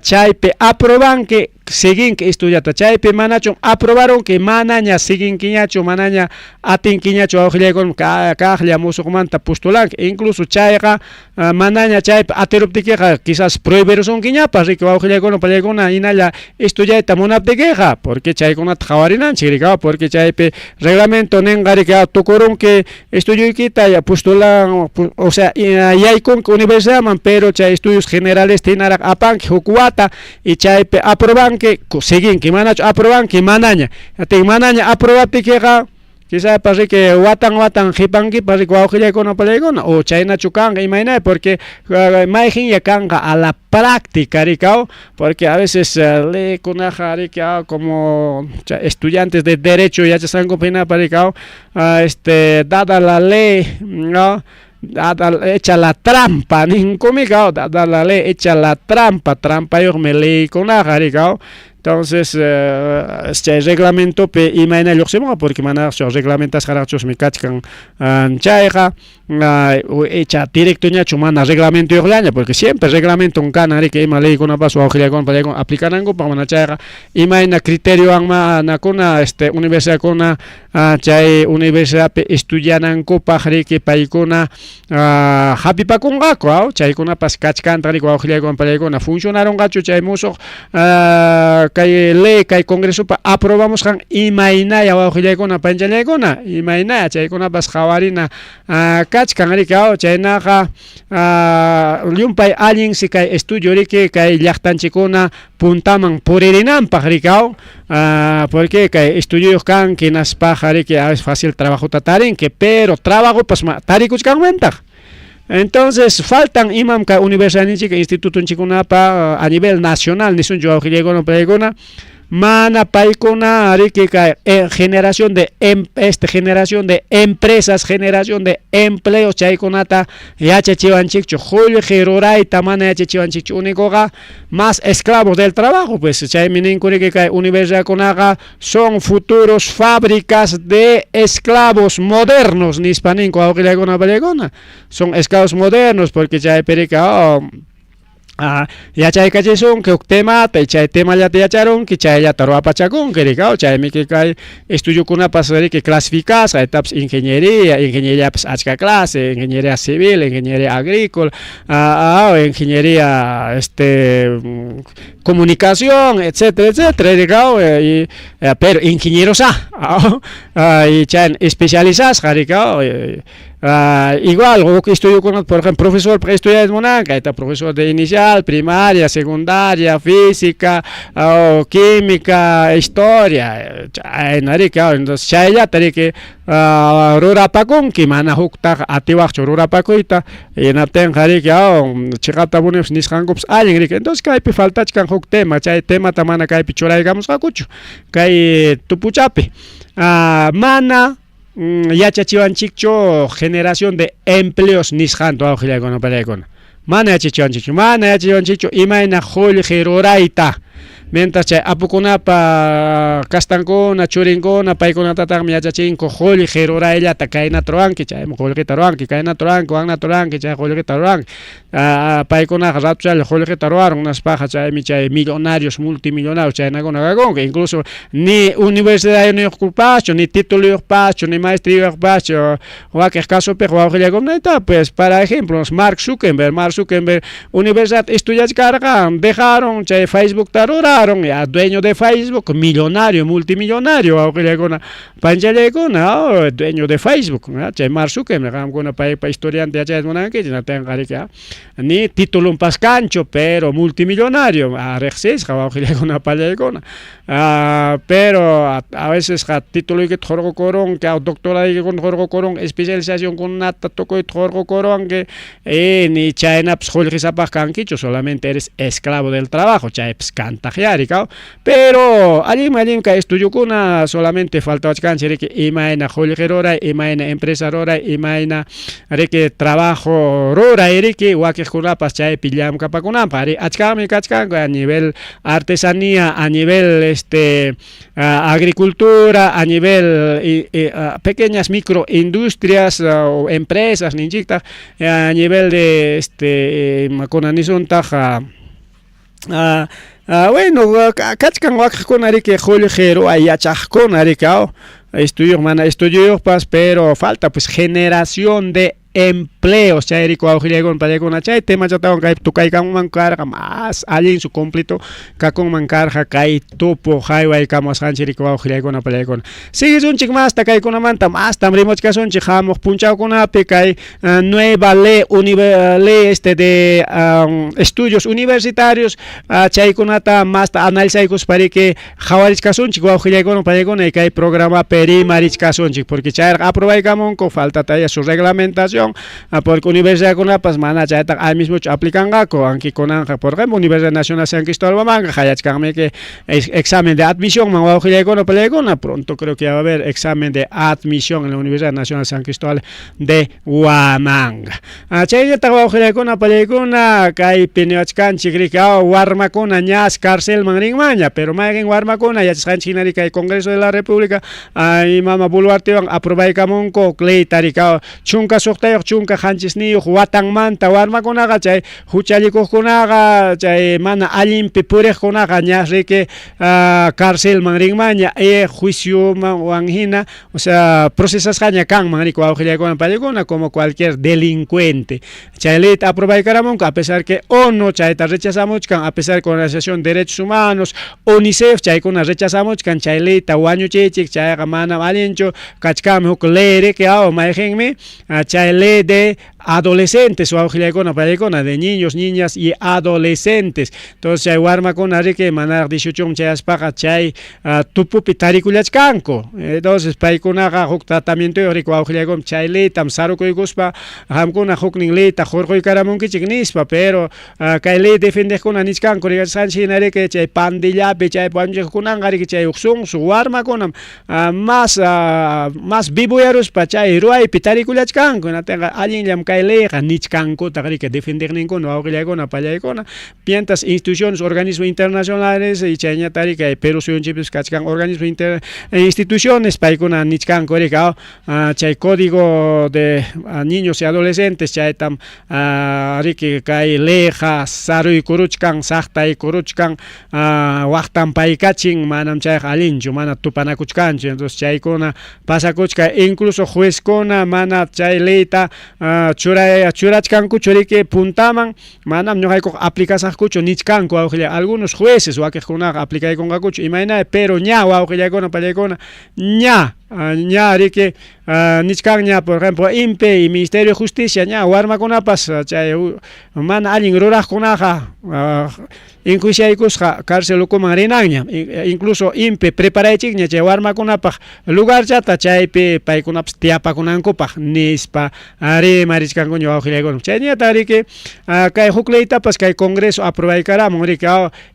chaypi aprobanki siguinki estudiata, chaypi manachum aprobarunki manaña siguinkiñachu, manaña atinkiñachu wawqillaykuna kaqlla musuqmanta postulanki, incluso chayqa Manaña chaypi atiruptikiqa quizás prohibirusunkiñapas riki wawqillaykuna pallaykuna hinalla estudiayta munaptikiqa porque chaykunata qhawarinanchik riki porque chaypi reglamento ninqa riki tukurunki estudioykita ya postulan o sea yaykunki universidadman pero chay estudios generalesta hinaraq apanki huk wata y chaypi aprobanki siguinki manachu aprobanki manaña manaña aprobaptikiqa Quizás riki watan watan qhipankipas riki wawqillaykuna pallaykuna o chaynachu kanqa imaynay porque mayqinlla kanqa a la práctica riki porque a veces leykunaqa riki como estudiantes de derecho yachasqankupi hinapa riki este dada la ley no dada hecha la trampa ninkumi dada la ley hecha la trampa trampayuqmi leykunaqa riki Entonces, chay reglamentopi imayna lluqsimunqa porque manaraqchu reglamentasqaraqchusmi kachkan chayqa icha directoñachu mana reglamentoyuqllaña porque siempre reglamenton kanan riki ima leykunapas wawqillaykuna pallaykuna aplicanankupaq mana chayqa imayna criteriowanma anakuna este universidadkuna chay universidadpi estudianankupaq riki paykuna hapipakunqaku aw chaykunapas kachkantaq riki wawqillaykuna pallaykuna funcionarunqachu chay musuq kay ley kay congresopa aprobamusqan imaynaya wawqillaykuna panchallaykuna imaynaya chaykunapas qawarina kachkan riki aw chaynaqa llumpay allinsi kay estudio riki kay llaqtanchikkuna puntaman puririnanpaq riki aw porque kay estudioyuq kanki hinaspaqa riki a veces fácil trabajota tarinki pero trabajopas tarikuchkanmantaq entonces faltan imam kay universidadninchik institutonchikkunapa a nivel nacional nisunchik wawqillaykuna paykuna mana paykuna riki kay generación de este generación de empresas generación de empleos chaykunata yachachiwanchikchu qullqi rurayta mana yachachiwanchikchu únicoqa más esclavos del trabajo pues chaymi ninku riki kay universidadkunaqa son futuros fábricas de esclavos modernos nispa ninku wawqillaykuna pallaykuna son esclavos modernos porque chaypi riki oh, yachaykachisunki huk temata y chay temallata yacharunki chayllata ruwapachakunki riki chaymi kay estudiokunapas riki clasificasqa etapas ingeniería ingenieriapas achka clase ingeniería civil ingeniería agrícola ingeniería este comunicación etcétera etcétera riki y pero ingenieros y chayna especializasqa riki igual huk estudiokunata por ejemplo profesor estudiayta munanqa kayta profesor de inicial primaria secundaria física o química historia chayna riki entonces chayllata riki rurapakunki mana huktaqa atiwaqchu rurapakuyta hinaptinqa riki chiqaptapunipas nisqankupas allin riki entonces kaypi faltachkan huk tema chay temata mana kaypi churaykamusqakuchu kay tupuchapi mana yachachiwanchikchu generación de empleos nisqanta wawqillaykuna pallaykuna mana yachachiwanchikchu mana yachachiwanchikchu imayna qullqi rurayta. Mientras chay apukunapa kastankuna, churinkuna, paykunatataqmi yachachinku qullqi rurayllata, kaynata ruranki, chaymi qullqita ruranki, kaynata ruranki, waknata ruranki, chay qullqita ruranki. Paykunaqa ratuchalla qullqita ruwarun nispaqa chaymi chay millonarios, multimillonarios chaynakuna kakunku. Incluso ni universidadniyuqpaschu, ni tituluyuqpaschu, ni maestriyuqpaschu. Wakiq casopiqa wawqillakunata, pues para ejemplo, Mark Zuckerberg, Mark Zuckerberg universidad estudiachkarqa, dejaron chay Facebookta ruraron, ya dueño de Facebook, millonario, multimillonario wawqillakuna, panchallaykuna, oh, dueño de Facebook, chay Mark Zuckerberg, qamkuna paypa historianta yachayta munankichik, natinqa riki, ni titulonpas kanchu, pero multimillonario, riqsisqa wawqillakuna, pallaykuna. Pero a vecesqa tituloykita hurqukurunki, doctoraykikuna hurqukurunki, especializacionkunata tukuyta hurqukurunki, y ni chaynapas qullqisapaq kankichu, solamente eres esclavo del trabajo, chaypas kantaqyari, pero allinmi allinmi kay estudiokuna, solamente faltawachkanchik riki imayna qullqi ruray, imayna empresa ruray, imayna riki trabajo ruray riki wakiqkunapas chaypi llamkapakunanpaq, ari achkanmi kachkanku a nivel artesanía, a nivel agricultura, a nivel pequeñas microindustrias o empresas ninchiktaq, a nivel de imakuna nisuntaq, bueno, kachkan wakiqkuna riki qullqi ruway yachaqkuna riki, estudioyuq mana estudioyuqpas, pero falta pues generación de empleos. Chayrayku wawqillaykuna, pallaykuna, chay temachatawan kaypi tukaykamunman karqa, más allinsu completo kakunman karqa kay tupu haywaykamuwasqanchik wawqillaykuna, pallaykuna. Siguisunchik masta kaykunamanta, mastam rimuchkasunchik hamuq punchawkunapi kay nueva ley, ley de estudios universitarios, chaykunata masta analizaykuspa riki qhawarichkasunchik wawqillaykuna, pallaykuna, kay programapi rimarichkasunchik, porque chayqa aprobaykamunku, falta todavía su reglamentación, porque universidadkunapas mana chaytaqa ahí mismochu aplicanqaku, aunque kunanqa, por ejemplo, Universidad Nacional San Cristóbal Huamanga qayachkanmi que examen de admisión man wawqillaykuna, pallaykuna, pronto creo que va a haber examen de admisión en la Universidad Nacional San Cristóbal de Huamanga. Chayllataq wawqillaykuna, pallaykuna, kaypi niwachkanchik riki, warmakuna ñas carcelman rinmanña, pero mayqin warmakuna? Yachasqanchik hina kay Congreso de la República y mama Boluartewan aprobaykamunku leyta riki, 16, 17 watanmanta warmakunaqa, chay huchallikuqkunaqa, chay mana allinpi puriqkunaqa ñas riki carcelman rinmanña, e juicioman hina, o sea, procesasqaña kanman riki wawqillaykuna, pallaykuna, como cualquier delincuente. Chay leyta aprobaykaramunku, a pesar que ONU chayta rechazamuchkan, a pesar que Organización de Derechos Humanos, UNICEF chaykuna rechazamuchkan, chay leyta wañuchiychik, chayqa manam allinchu, kachkanmi huk ley riki, mayqinmi chay ley de adolescentes wawqillaykuna, pallaykuna, de niños, niñas y adolescentes. Entonces chay warmakuna riki manaraq 18 chayaspaqa chay tupupi tarikullachkanku, entonces paykunaqa huk tratamientoyuq riki wawqillaykuna, chay leytam sarukuykuspa qamkuna huknin leyta hurquykaramunkichik nispa, pero kay ley defendeqkuna nichkanku rikachasqanchik hina riki chay pandillapi chay wañuchiqkunanqa riki chay huk sunsu warmakunam más vivoyaruspa chay ruwaypi tarikullachkanku, hinaptinqa allinllam kay leyqa nichkankutaq riki defendeqninkuna wawqillaykuna, pallaykuna. Mientras instituciones, organismos internacionales y chayñata riki kay Perú suyunchikpis kachkan organismos inter instituciones, paykuna nichkanku riki chay código de niños y adolescentes chaytam riki kay leyqa saruykuruchkan, saqtaykuruchkan, waqtanpaykachin, manam chayqa allinchu, mana tupanakuchkanchu. Entonces chaykuna pasakuchkan, incluso juezkuna mana chay leyta churachkankuchu riki puntaman, manam ñuqaykuqa aplicasaqkuchu nichkanku wawqilla algunos jueces, wakiqkunaqa aplicaykunqakuchu imayna, pero ña wawqillaykuna, pallaykuna, ña riki nichkanña, por ejemplo, INPE y Ministerio de Justicia, ña warmakunapas chay mana allin ruraqkunaqa enjuiciaykusqa cárcel ukuman rinanña, incluso INPE preparaychikña chay warmakunapaq lugarchata chaypi paykunapas tiyapakunankupaq nispa rimarichkankuña wawqillaykuna. Chayñataq riki kay huk leytapas kay Congreso aprobaykaramun riki,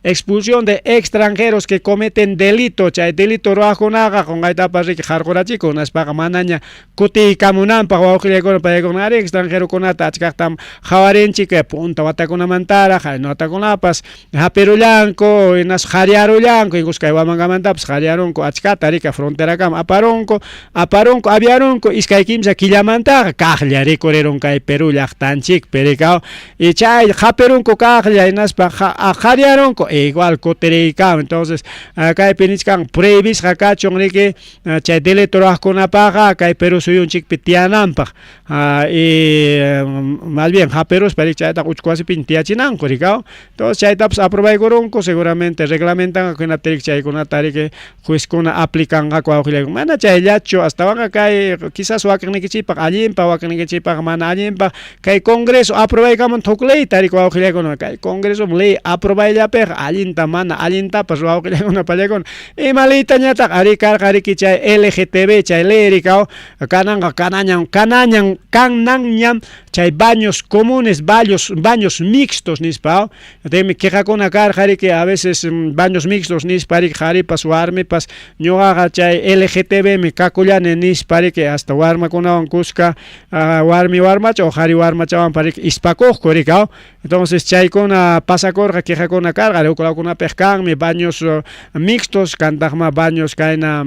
expulsión de extranjeros que cometen delito, chay delito ruwaqkunaqa qunqaytapas riki. qarqurachikun, hinaspaqa manaña kutiykamunanpaq wawqillaykuna paykuna ari extranjerokunata achkaqtam qawarinchik punta watakunamantaraq qayna watakunapas hapirullanku hinaspa qariarullanku incluso kay Huamangamantapas qariarunku achkata rika fronterakama aparunku aparunku aviarunku iskay kimsa killamantaqa kaqlla rikurirun kay Perú llaqtanchikpi rikaw y chay hapirunku kaqlla hinaspa qariarunku igual kutiriykaw entonces kaypi nichkan prohibisqa kachun riki chay delito ruwaqkunapaqa kay Perú suyunchikpi tiyananpaq y más bien hapiruspa riki chaytaqa uchku wasipiña tiyachinanku rikaw entonces chaytapas aprobaykurunku seguramente reglamentanqaku hinaptin riki chaykunata riki juezkuna aplicanqaku wawqillaykuna mana chayllachu astawanqa kay quizás wakinnikichikpaq allinpaq wakinnikichikpaq mana allinpaq kay congreso aprobaykamun huk leyta riki wawqillaykuna kay congreso ley aprobayllapiqa allinta mana allintapas wawqillaykuna pallaykuna ima leytañataq ari karqa riki chay LGTB chay ley rikaw kananqa kanañan kanañan kananñam chay baños comunes baños baños mixtos nispa Taymi quejakuna karqa riki a veces baños mixtos nispa riki qharipas warmipas ñuqaqa chay LGTBmi kakullani nispa riki hasta warmakunawan kuska warmi warmacha o qhari warmachawanpa riki ispakuqku riki aw entonces chaykuna pasakurqa quejakuna karqa huk lawkunapiq kanmi baños mixtos kantaqma baños kayna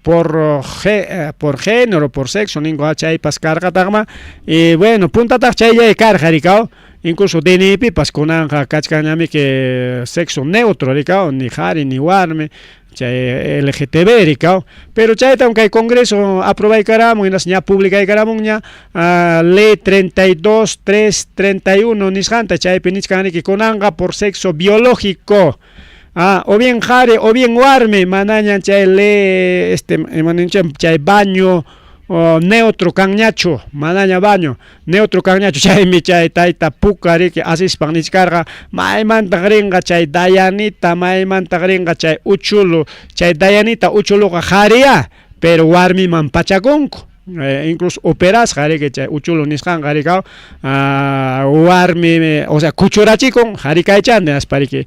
por por género por sexo ninku chaypas karqataqma y bueno puntataq chayllay karqa riki aw Incluso DNIpipas kunanqa kachkanñamiki sexo neutro rikaw, ni qhari ni warmi, chay LGTB rikaw, pero chaytam kay Congreso aprobaykaramun hinaspa ña publicaykaramunña ley 32 331 nisqanta, chaypi nichkan riki kunanqa por sexo biológico, o bien qhari o bien warmi, manaña chay ley este ima ninchik chay baño neutro kanñachu, manaña baño neutro kanñachu, chaymi chay tayta puka riki asispan nichkarqa maymantaq rinqa chay Dayanita, maymantaq rinqa chay uchulu, chay Dayanita uchuluqa qhariya, pero warmiman pachakunku, incluso operasqa riki chay uchulu nisqanqa rikaw warmi o sea kuchurachikun qhari kaychanta hinaspa riki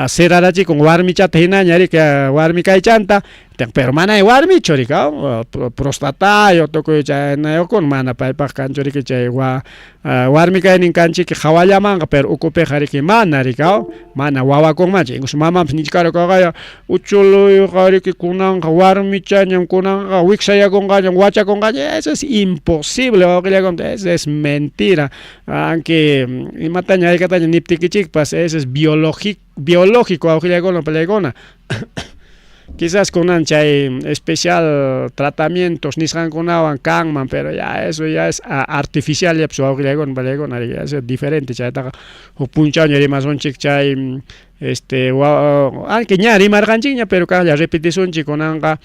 cerrarachikun warmichata hinaña riki warmi kaychanta. Pero mana warmichu rikaw prostatayo tukuy chaynayuqkuna mana paypaq kanchu riki chay warmi kaynin kanchiki hawallamanqa pero ukupiqa riki mana rikaw mana wawakunmanchu incluso mamanpas nichkarqa uchuluyqa riki kunanqa warmichañam kunanqa wiksayakunqañam wachakunqañam eso es imposible wawqillaykuna eso es mentira aunque imataña haykataña niptikichikpas eso es biológico wawqillaykuna pallaykuna. Quizás kunan chay especial tratamientos nisqankunawan kanman, pero ya eso ya es artificial ya pues wawqillaykuna pallaykuna ya es diferente chaytaqa huk punchawña rimasunchik chay este aunque ña rimarqanchikña pero kaqlla repetisunchik kunanqa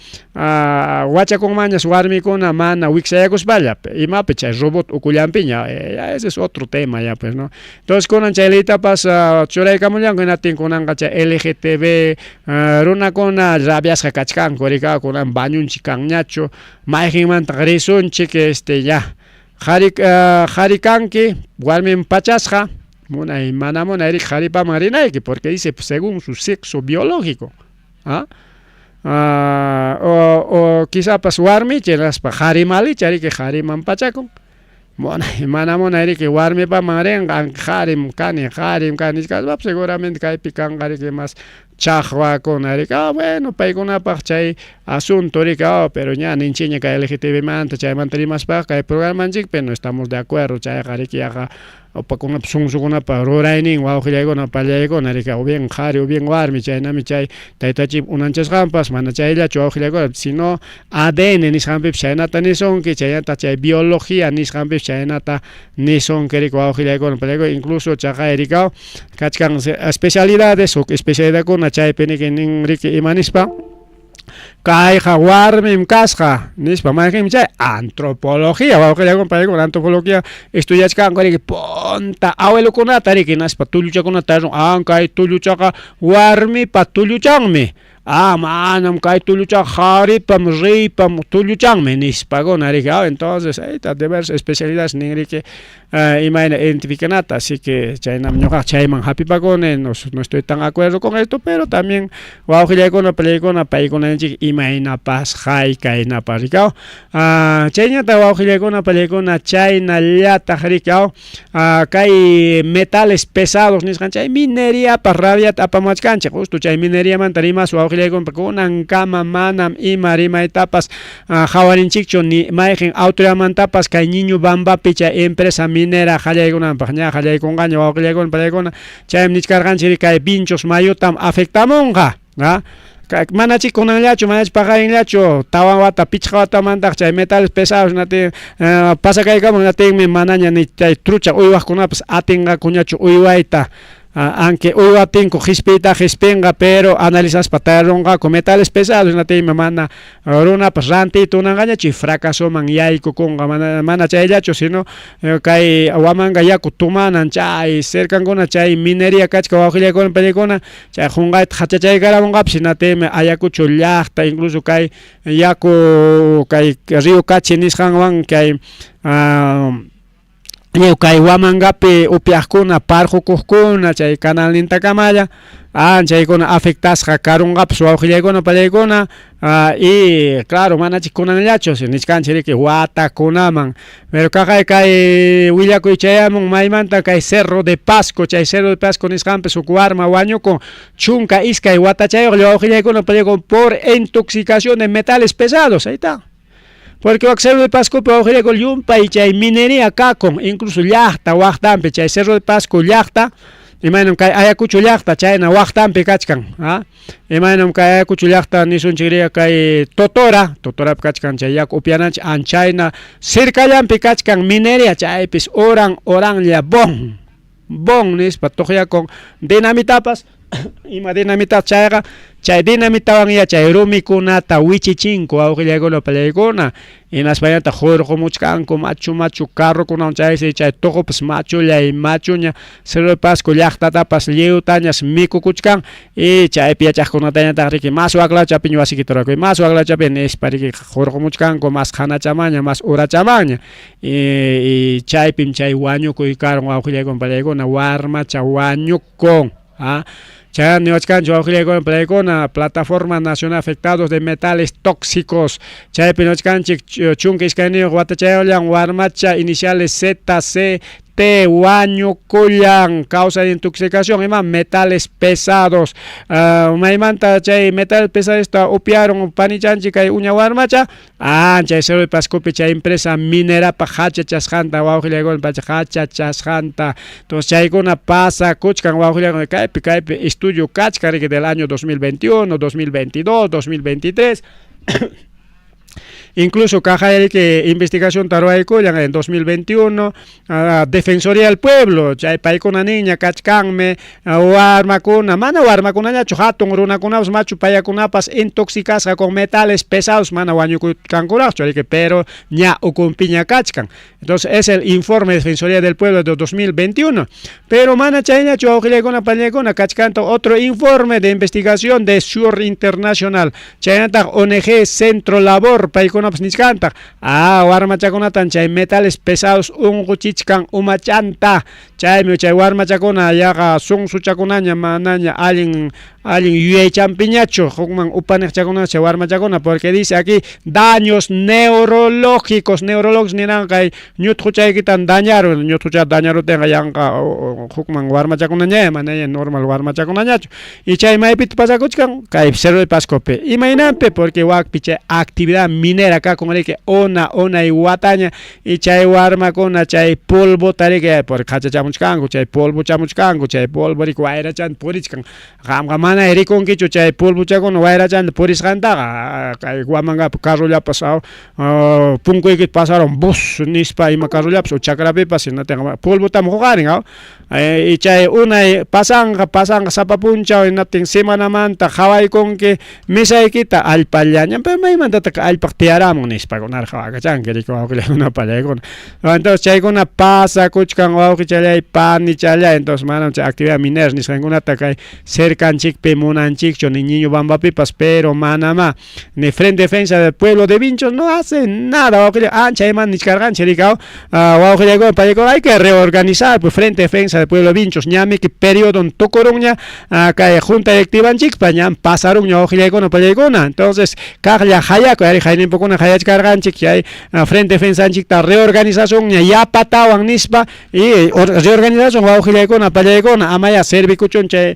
wachakunmanñas warmikuna mana wiksayakuspalla imapi chay robot ukullanpiña ya ese es otro tema ya pues no. Entonces kunan chay leytapas churaykamullanku hinaptin kunanqa chay LGTB runakuna rabiasqa kachkanku rikaw kunan bañunchik kanñachu mayqinmantaq risunchik este ya qhari qhari kanki warmin pachasqa munay mana munay riki qharipaman rinayki porque dice según su sexo biológico o quizapas warmicha hinaspa qhari malicha riki qhariman pachakun munay mana munay riki warmipaman rinqa qarim kani qarim kani nichkaspapas seguramente kaypi kanqa riki mas chaqwakuna riki bueno paykunapaq chay asunto riki pero ña ninchikña kay LGTBmanta chaymanta rimaspaqa kay programanchikpi no estamos de acuerdo chayqa riki yaqa upakunapa sunsukunapa ruraynin wawqillaykuna pallaykuna riki o bien qhari o bien warmi chaynami chay taytachik unanchasqanpas mana chayllachu wawqillaykuna sino ADN nisqanpipas chaynata nisunki chaynata chay biología nisqanpipas chaynata nisunki riki wawqillaykuna pallaykuna incluso chaqay rikaw kachkan especialidades huk especialidadkuna chaypi niki nin riki ima nispa kayqa warmim kasqa nispa mayqinmi chay antropología wawqillaykuna pallaykuna antropología estudiachkanku riki punta abuelokunata riki hinaspa tulluchakunata kay tulluchaqa warmipa tulluchanmi. Ah, manam kay tulluchaqa qaripam, reypam tulluchanmi nispakuna riki. Ah, entonces ahí está diversas especialidades nin riki imayna identificanata. Así que chaynam ñuqaqa chayman hapipakuni, no, no estoy tan acuerdo con esto, pero también wawqillaykuna, panillaykuna paykunanchik imaynapas haykaynapas riki. Ah, chayñataq wawqillaykuna, panillaykuna chaynallataq riki. Kay metales pesados nisqan chay mineriapas rabiata apamuwachkanchik, justo chay mineriamanta rimasun wawqillaykuna, kunankama manam ima rimaytapas qawarinchikchu ni mayqin autoridadmantapas kay Ñiñu Bambapi chay empresa minera qallaykunanpaq, ña qallaykunqaña wawqillaykuna, panillaykuna, chaymi nichkarqanchik kay Vinchos mayutam afectamunqa. Manachik kunanllachu, manachik paqarinllachu, 4 wata, 5 watamantaq chay metales pesados natin pasakaykamun natinmi manaña ni chay trucha uywaqkunapas atinqakuñachu uywayta, aunque uywaptinku qispiyta qispinqa, pero analizaspa tarirunqaku metales pesados natinmi mana runapas rantiyta unanqañachu y fracasoman yaykukunqa, mana mana chayllachu, sino kay Huamanga yaku tumanan chay cercankuna chay minería kachkan wawqillaykuna, panillaykuna. Chay qunqayta hachachaykaramunqapas hinaptinmi Ayacucho llaqta incluso kay yaku kay Río Cachi nisqanwan kay lliw kay Huamangapi upyaqkuna parqukuqkuna chay canalnintakamalla chaykuna afectasqa karunqapas wawqillaykuna pallaykuna. Y claro manachik kunanllachu nichkanchik riki watakunaman, pero kaqay kay willakuy chayamun maymanta kay Cerro de Pasco, chay Cerro de Pasco nisqanpis huk warma wañukun 12 watachayuqlla wawqillaykuna pallaykuna por intoxicación de metales pesados, ahí está. Porque wak Cerro de Pascopi wawqillaykuna llumpay chay minería kakun, incluso llaqta waqtanpi chay Cerro de Pasco llaqta, imaynam kay Ayacucho llaqta chayna waqtanpi kachkan, imaynam kay Ayacucho llaqta nisunchik kay Totora, Totorapi kachkan chay yaku upyananchik anchayna cercallanpi kachkan minería, chaypis oran oranlla bon, bon nispa tuqyakun dinamitapas, ima dinamita chayqa, chay dinamitawan ya chay rumikunata wichichinku wawqillaykuna pallaykuna, hinaspañataq hurqumuchkanku machu machu carrokunawan chaysi chay tuqupas machullay machuña Cerro de Pasco llaqtatapas lliwtañas mikukuchkan y chaypi yachaqkunatañataq riki mas waklachapiña wasikita rurakuy, mas waklachapi nispa riki hurqumuchkanku mas qanachamaña, mas urachamaña y chaypim chay wañukuy karun wawqillaykuna pallaykuna, warmacha wañukun. Chay niwachkanchik wawqillaykuna pallaykuna, Plataforma Nacional Afectados de Metales Tóxicos, chaypi niwachkanchik 12 watachayuqllan warmacha iniciales ZCT wañukullan causa de intoxicación ima metales pesados. Maymanta chay metales pesados upiarun panichanchik kay uña warmacha, chay Cerro de Pascopi chay empresa minerapa hachachasqanta wawqillaykuna pacha hachachasqanta. Entonces chaykuna pasakuchkan wawqillaykuna kaypi kaypi estudio kachkan riki del año 2021, 2022, 2023. Incluso kaqay investigación ruwaykullan en 2021, Defensoría del Pueblo, chay paykuna niña kachkanmi warmakuna, mana warmakunañachu hatun runakunapas machu payakunapas intoxicasqa con metales pesados mana wañukuchkankuraqchu riki, pero ña ukunpiña kachkan. Entonces es el informe de Defensoría del Pueblo de 2021. Pero mana chayñachu wawqillaykuna pañaykuna kachkanta otro informe de investigación de Sur Internacional, chaynataq ONG Centro Labor paykunapas nichkantaq, warmachakunatan chay metales pesados unquchichkan umachanta, chaymi chay warmachakuna yaqa sunsuchakunaña manaña allin allin yuyaychampiñachu hukman upaniqchakuna chay warmachakuna, porque dice aquí daños neurológicos, neurológicos ninan kay ñutquchaykitan dañarun, ñutquchata dañarutinqa yanqa hukman warmachakunaña manaña normal warmachakunañachu. Y chay maypita pasakuchkan kay Cerro de Pascopi, imaynanpi, porque wakpi chay actividad minera kakun riki una unay wataña y chay warmakuna chay polvota riki porque hachachamuchkanku chay polvochamuchkanku chay polvo riki wayrachanta purichkan, qamqa mana rikunkichu chay polvochakuna wayrachanta purisqantaqa, kay Huamangapi carrollapas punkuykita pasaron bus nispa ima carrollapas o chakrapipas hinatinqa polvotam huqarin y chay unay pasanqa pasanqa sapa punchaw hinaptin semanamanta qhawaykunki mesaykita allpallaña, pero maymantataq allpaq tiyarun. chayaramun nispakunarqa wakachanki riki wawqillaykuna pallaykuna. Entonces chaykuna pasakuchkan wawqichallay panichallay entonces manam chay actividad minera nisqankunata kay cercanchikpi munanchikchu ni Ñiñubambapipas pero manamá ni Frente Defensa del Pueblo de Vinchos no hace nada wawqillay ancha iman nichkarqanchik riki wawqillaykuna pallaykuna hay que reorganizar pues Frente Defensa del Pueblo de Vinchos ñamiki periodon tukurunña kay junta directivanchikpa ñam pasarunña wawqillaykuna pallaykuna entonces kaqlla hayakuy ari hayninpukuna hayachkarqanchik chay Frente Defensanchikta reorganizasunña yapatawan nispa y reorganizasun wawqillaykuna pallaykuna amaya servikuchun chay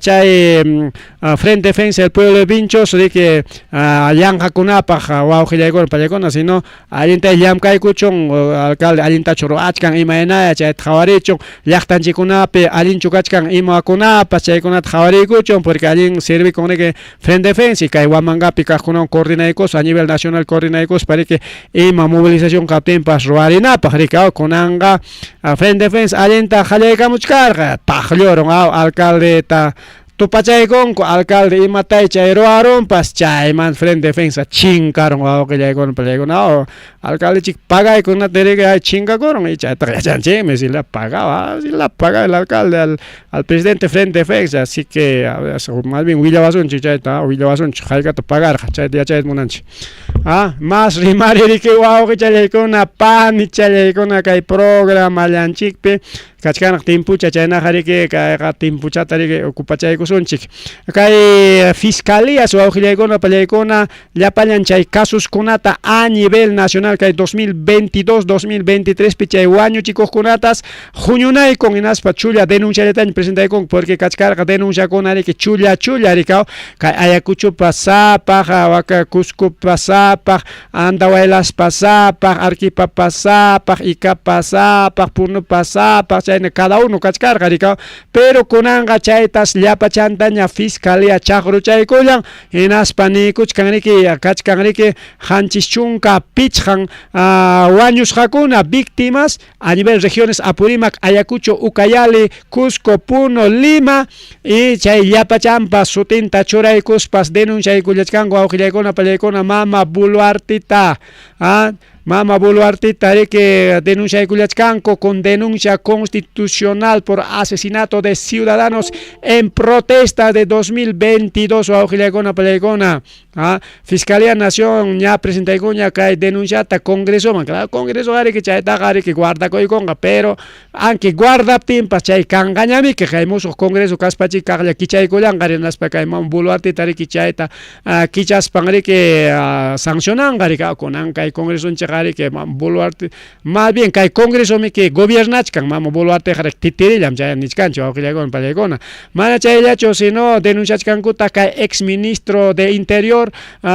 chay Frente Defensa del Pueblo de Vinchos riki yanqakunapaq wawqillaykuna pallaykuna sino allinta llamkaykuchun alcalde allintachu ruwachkan imaynaya chayta qhawarichun llaqtanchikkunapi allinchu kachkan imakunapas chaykunata qhawariykuchun porque allin servikun riki Frente Defensa y kay Huamangapi kaqkunawan coordinaykuspa a nivel nacional coordinaykuspa riki ima movilización kaptinpas ruwarinapaq riki kunanqa Frente Defensa allinta qallaykamuchkarqa paqllurun alcaldeta tupachaykunku alcalde imatay chay ruwarunpas chayman Frente Defensa chinkarun wawqillaykuna pallaykuna alcalde chik pagaykunata riki chinkakurun y chaytaqa yachanchikmi si le ha pagado si le ha pagado el alcalde al presidente Frente Defensa así que más bien willawasunchik chayta willawasunchik haykata pagarqa chayta yachayta munanchik mas rimari riki wawqichallaykuna panichallaykuna kay programallanchikpi kachkanaq timpucha chaynaqa riki kayqa timpuchata riki ocupachaykusunchik kay fiscalías wawqillaykuna pallaykuna llapallan chay casuskunata a nivel nacional kay 2022 2023 pi chay wañuchikuqkunatas huñunaykun hinaspa chulla denunciallataña presentaykunku porque kachkarqa denunciakuna riki chulla chulla rikaw kay Ayacuchopa sapaq waka Cuscopa sapaq Andahuaylaspa sapaq Arequipapa sapaq Icapa sapaq Punopa sapaq chayna cada uno kachkarqa rikaw pero kunanqa chaytas llapachantaña fiscalía chaqruchaykullan hinaspa niykuchkan riki kachkan riki 75 wañusqakuna víctimas a nivel regiones Apurímac, Ayacucho, Ucayali, Cusco, Puno, Lima y chay llapachampa sutinta churaykuspas denunciaykullachkanku wawqillaykuna pallaykuna mama Boluartita mama Boluartita riki denunciaykullachkanku con denuncia constitucional por asesinato de ciudadanos en protesta de 2022 wawqillaykuna pallaykuna Fiscalía Nación ña presentaykuña kay denunciata Congresoman claro Congreso riki chaytaqa riki guardakuykunqa pero aunque guardaptinpas chay kanqañamiki kay musuq Congreso kaspachik kaqlla kichaykullanqa rinaspa kay mama Boluartita riki chayta kichaspan riki sancionanqa riki kunan kay Congresonchikqa riki mama Boluarte más bien kay Congresomiki gobiernachkan mama Boluarteqa riki titirillam chay nichkanchik wawqillaykuna pallaykuna mana chayllachu sino denunciachkankuta kay ex ministro de Interior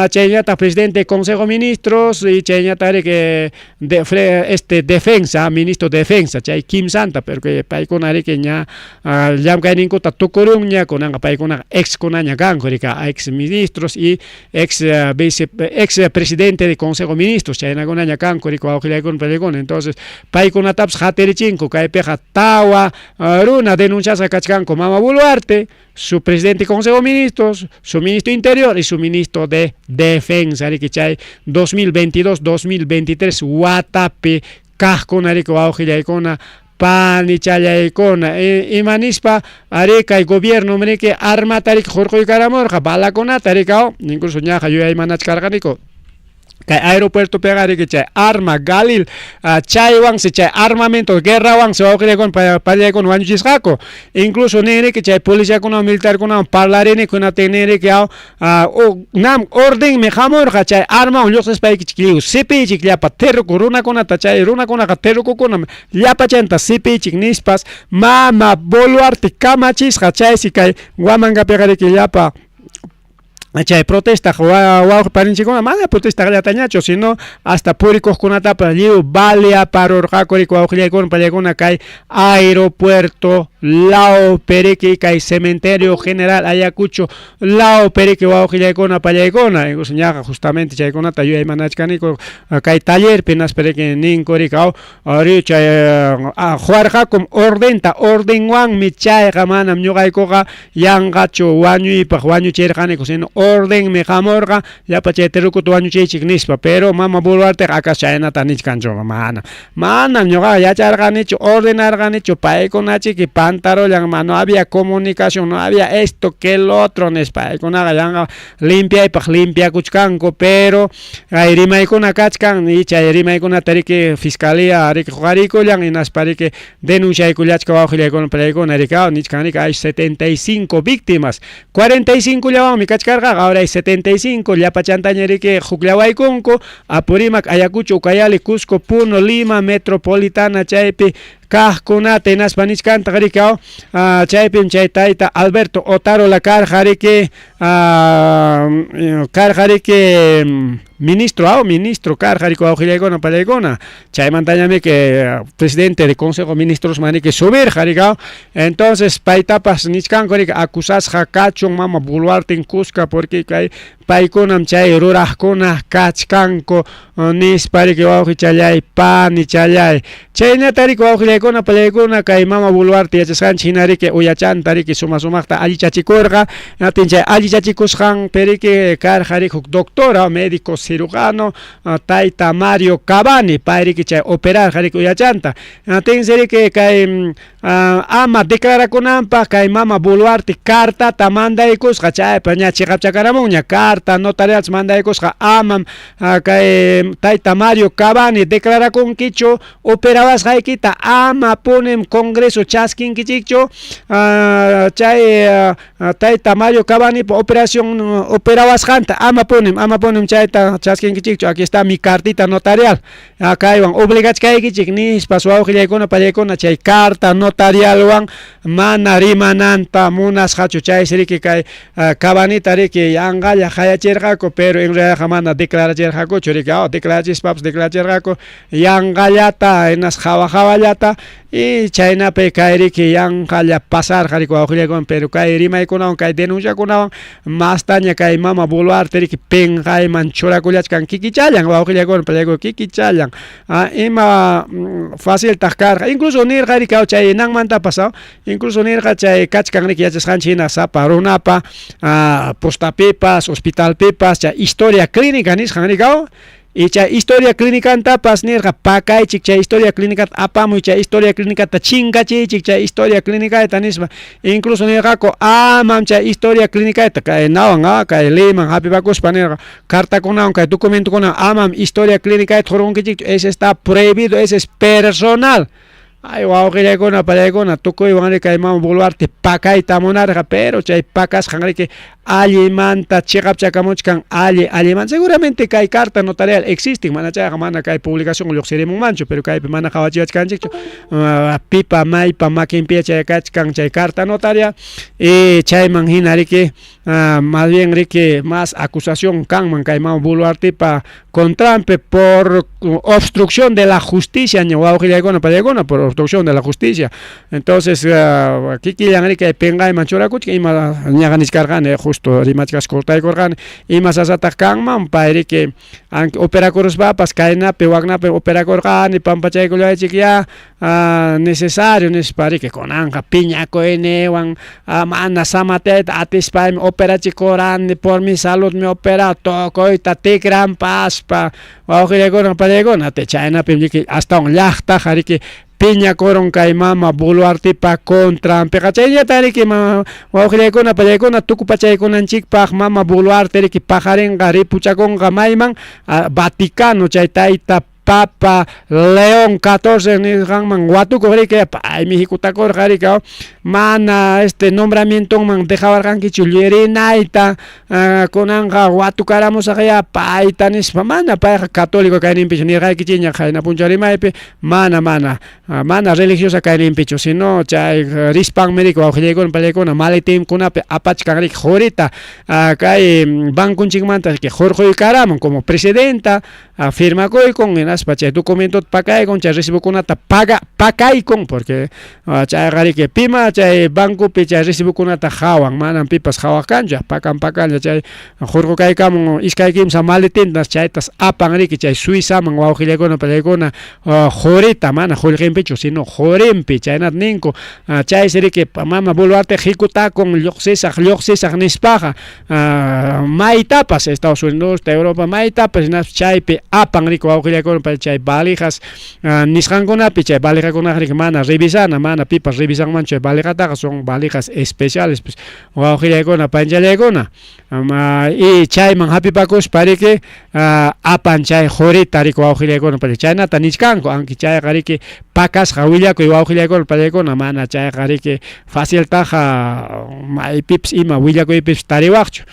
chaynataq presidente Consejo de Ministros y chaynataq riki de defensa ministro de defensa chay kimsanta pero que paykuna riki ña llamkayninkuta tukurunña kunanqa paykunaqa ex kunaña kanku riki ex ministros y ex vice ex presidente de Consejo de Ministros chaynakunaña kanku riki wawqillaykuna pallaykuna entonces paykunatapas hatirichinku kaypiqa tawa runa denunciasqa kachkanku mama Boluarte su presidente Consejo de Ministros, su ministro Interior y su ministro de Defensa riki chay 2022 2023 watapi kaqkuna riki wawqillaykuna panichallaykuna imanispa ari kay gobierno riki armata riki hurquykaramurqa balakunata riki incluso ñaqa yuyaymanachkarqaniku kay aeropuertopiqa riki chay arma Galil chaywansi chay armamento guerrawansi wawqillaykuna pallaykuna wañuchisqaku incluso nin riki chay policiakunawan militarkunawan parlariniku hinaptin nin riki nam ordenmi hamurqa chay armawan lluqsispaykichik lliw sipiychik llapa terruku runakunata chay runakunaqa terrukukunam llapachanta sipiychik nispas mama Boluarte kamachisqa chaysi kay Huamangapiqa riki llapa chay protestaq wawqi paninchikkuna mana protestaqllatañachu sino hasta purikuqkunatapas lliw baleaparurqaku riki wawqillaykuna pallaykuna kay aeropuerto lawpi riki kay cementerio general Ayacucho lawpi riki wawqillaykuna pallaykuna incluso ñaqa justamente chaykunata yuyaymanachkaniku kay tallerpi hinaspa riki ninku riki ari chay huarqakum ordenta ordenwanmi chayqa manam ñuqaykuqa yanqachu wañuypaq wañuchirqaniku sino Ordenmi qamurqa llapa chay terrukuta wañuchiychik nispa, pero mama Boluarteqa acaso chaynata nichkanchu? Mana. Manam ñuqaqa yacharqanichu, ordenarqanichu, paykunachiki pantarullan, no había comunicación, no había esto que el otro nispa, paykunaqa yanqa limpiaypaq limpiakuchkanku, pero hay rimaykuna kachkan y chay rimaykunata riki fiscalía riki huqariykullan hinaspa riki denunciaykullachka wawqillaykuna palaykuna riki nichkan riki hay 75 víctimas 45 llawanmi kachkarqaqa, ahora hay 75, llapachantaña riki hukllawaykunku, Apurímac, Ayacucho, Ucayali, Cusco, Puno, Lima, Metropolitana chaypi kaqkunata hinaspa nichkantaq riki chaypim chay tayta Alberto Otárola karqa riki karqa riki ministro aw ministro karqa riki wawqillaykuna pallaykuna chaymantañami que presidente de consejo ministros riki subirqa riki entonces paytapas nichkanku riki acusasqa kachun mama Boluarten kuska porque kay paykunam chay ruraqkuna kachkanku nispa riki wawqichallay panichallay chaynata riki wawqillaykuna pallaykuna kay mama Boluarte yachasqanchik hina riki uyachanta riki suma sumaqta allichachikurqa hinaptin chay allichachikusqanpi riki karqa riki huk doctora médico cirujano tayta Mario Cavani pay riki chay operarqa riki uyachanta hinaptinsi riki kay ama declarakunanpaq kay mama Boluarte cartata mandaykusqa chaypa ña chiqapchakaramunña carta notarial mandaykusqa amam kay tayta Mario Cavani declarakunkichu operawasqaykita ama punim congreso chaskinkichikchu chay tayta Mario Cavanipa operación operawasqanta ama punim ama punim chayta chaskinkichikchu aquí está mi cartita notarial kaywan obligachkaykichik nispas wawqillaykuna pallaykuna chay carta notarialwan mana rimananta munasqachu chaysi riki kay Cavanita riki yanqalla qayachirqaku pero en realidadqa mana declarachirqakuchu riki declarachispapas declarachirqaku yanqallata hinas hawa hawallata y chaynapi kay riki yanqalla pasarqa riki wawqillaykuna pero kay rimaykunawan kay denunciakunawan mastaña kay mama Boluarte riki pinqayman churakullachkan kikichallan wawqillaykuna pallaykuna kikichallan ima faciltaq karqa incluso nirqa riki chay nanmantapas incluso nirqa chay kachkan riki yachasqanchik hina sapa runapa postapipas hospitalpipas chay historia clínica nisqan riki y chay historia clínicantapas nirqa pakaychik chay historia clínicata apamuy chay historia clínicata chinkachiychik chay historia clínicata nispa incluso nirqaku amam chay historia clínicata kay nawan kay leyman hapipakuspa nirqa cartakunawan kay documentokunawan amam historia clínicata hurqunkichikchu ese está prohibido ese es personal ay wawqillaykuna pallaykuna tukuywan riki kay mama Boluarte pakayta munarqa pero chay pakasqan riki allimanta chiqapchakamuchkan alli allimanta seguramente kay carta notarial existen mana chayqa mana kay publicación lluqsirimunmanchu pero kaypi mana qawachiwachkanchikchu pipa maypa makinpiya chay kachkan chay carta notarial y chayman hina riki más bien riki más acusación kanman kay mama Boluartepa contranpi por obstrucción de la justicia ña wawqillaykuna pallaykuna por obstrucción de la justicia entonces kikillan riki kay pinqayman churakuchkan ima ñaqa nichkarqani justo rimachkas cortaykurqani ima sasataq kanman pay riki operakuruspapas kaynapi waknapi operakurqani pampachaykullaychik ya necesario nispa riki kunanqa piñakuyniwan mana samatayta atispaymi operachikurani por mi salud me operado tukuyta tikranpaspa wawqillaykuna pallaykuna chaynapim riki astawan llaqtaqa riki piñakurun kay mama Boluartepa contranpiqa chayllata riki wawqillaykuna pallaykuna tukupachaykunanchikpaq mama Boluarte riki paqarinqa ripuchakunqa mayman Vaticano chay tayta Papa León XIV nisqanman watukuq riki paymi hikutakurqa riki mana este nombramientonman dejawarqankichu rinayta kunanqa watukaramusaqya payta nispa mana payqa católico kayninpichu nirqaykichikña qayna punchaw rimaypi mana mana mana religiosa kayninpichu sino chay rispanmi riki wawqillaykuna pallaykuna maletinkunapi apachkan riki qurita kay banconchikmanta riki hurquykaramun como presidenta firmakuykun. Hinaspa chay documentota pakaykun, chay recibokunata paga pakaykun, porque chayqa riki pima chay bancopi chay recibokunata hawan, manam pipas hawaq kanchu, pakan pakanlla chay hurqukaykamun iskay kimsa maletintas chaytas apan riki chay Suizaman wawqillaykuna pallaykuna qurita, mana qullqinpichu sino qurinpi, chaynata ninku. Chaysi riki mama Boluarte hikutakun lluqsisaq lluqsisaq nispaqa maytapas Estados Unidos, Europa maytapas hinaspa chaypi apan riki wawqillaykuna chay valijas nisqankunapi, chay valijakunaqa riki mana revisana, mana pipas revisanmanchu chay valijataqa, son valijas especiales pues wawqillaykuna panchallaykuna. Y chayman hapipakuspa riki apan chay qurita riki wawqillaykuna pacha chaynata nichkanku, aunque chayqa riki pakasqa willakuy wawqillaykuna pachaykuna, mana chayqa riki faciltaqa maypipas ima willakuypipas tariwaqchu.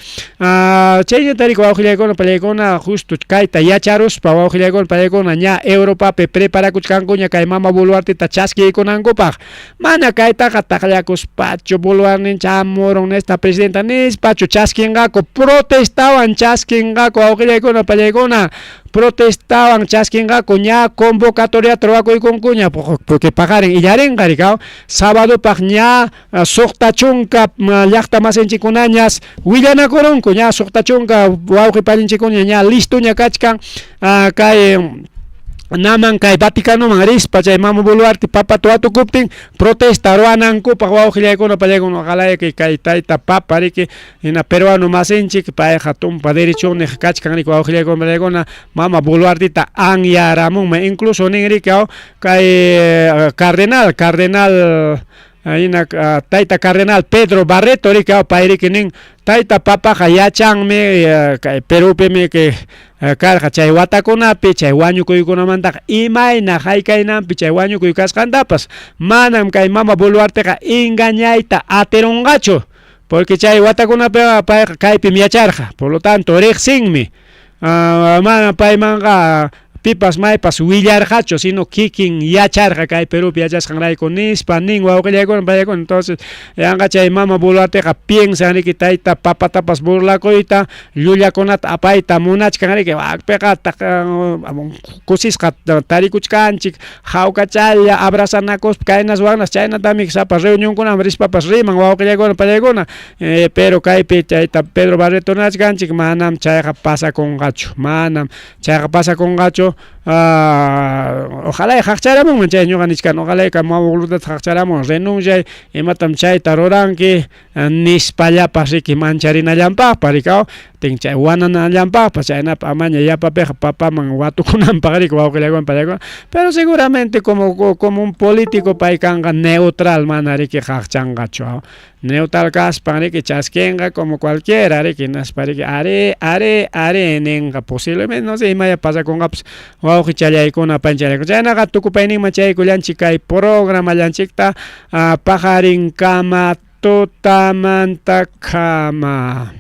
Chaynata riki wawqillaykuna pachaykuna justo kayta yacharuspa wawqillaykuna pachaykuna ña Europapi preparakuchkankuña kay mama Boluarteta chaskiykunankupaq. Mana kaytaqa taqllakuspachu Boluarninchik hamurun nesta presidenta nispachu chaskinqaku, protestawan chaskinqaku wawqillaykuna pallaykuna, protestawan chaskinqaku ña convocatoriata ruwakuykunkuña porque paqarin illarinqa rikaw sabadopaq ña 60 llaqta masinchikkunañas willanakurunku ña 60 wawqi paninchikkunaña ña listoña kachkan kay naman kay Vaticanoman rispa chay mama Boluarte papata watukuptin protesta ruwanankupaq wawqillaykuna pallaykuna ojalá kay tayta papa riki hina peruano masinchik payqa tumpa derechonniq kachkan riki wawqillaykuna pallaykuna mama Boluarteta anyaramunman incluso nin riki kay cardenal cardenal hina tayta cardenal Pedro Barreto riki pay riki nin tayta papaqa yachanmi kay Perupimi kay karqa chay watakunapi chay wañukuykunamantaqa imayna haykaynanpi chay wañukuy kasqantapas manam kay mama Boluarteqa engañayta atirunqachu porque chay watakunapiqa payqa kaypim yacharqa por lo tanto riqsinmi mana paymanqa pipas maypas willarqachu sino kikin yacharqa kay Perupi yachasqanrayku nispa nin wawqillaykuna paykuna entonces yanqa chay mama Boluarteqa piensan riki tayta papatapas burlakuyta llullakunata apayta munachkan riki wakpiqa kusisqa tarikuchkanchik hawkachalla abrazanakuspa kaynas waknas chaynatami sapa reunionkunaman rispapas riman wawqillaykuna pallaykuna pero kaypi chayta Pedro Barreto nachkanchik manam chayqa pasakunqachu manam chayqa pasakunqachu ojalá qaqcharamunman chay ñuqa nichkani ojalá mama Boluarteta qaqcharamun renunciay imatam chayta ruranki nispallapas riki mancharinallanpaqpas rikaw tin chay wananallanpaqpas chaynapi amaña yapapiqa papaman watukunanpaq riki wawqillaykuna pallaykuna pero seguramente como como un político pay kanqa neutral mana riki qaqchanqachu neutral kaspan riki chaskinqa como cualquiera riki hinaspa riki arí arí arí ninqa posiblemente no sé imaya pasakunqapas wawqichallaykuna panchallaykuna chaynaqa tukupayninman chaykullanchik kay programallanchikta paqarinkama tutamantakama.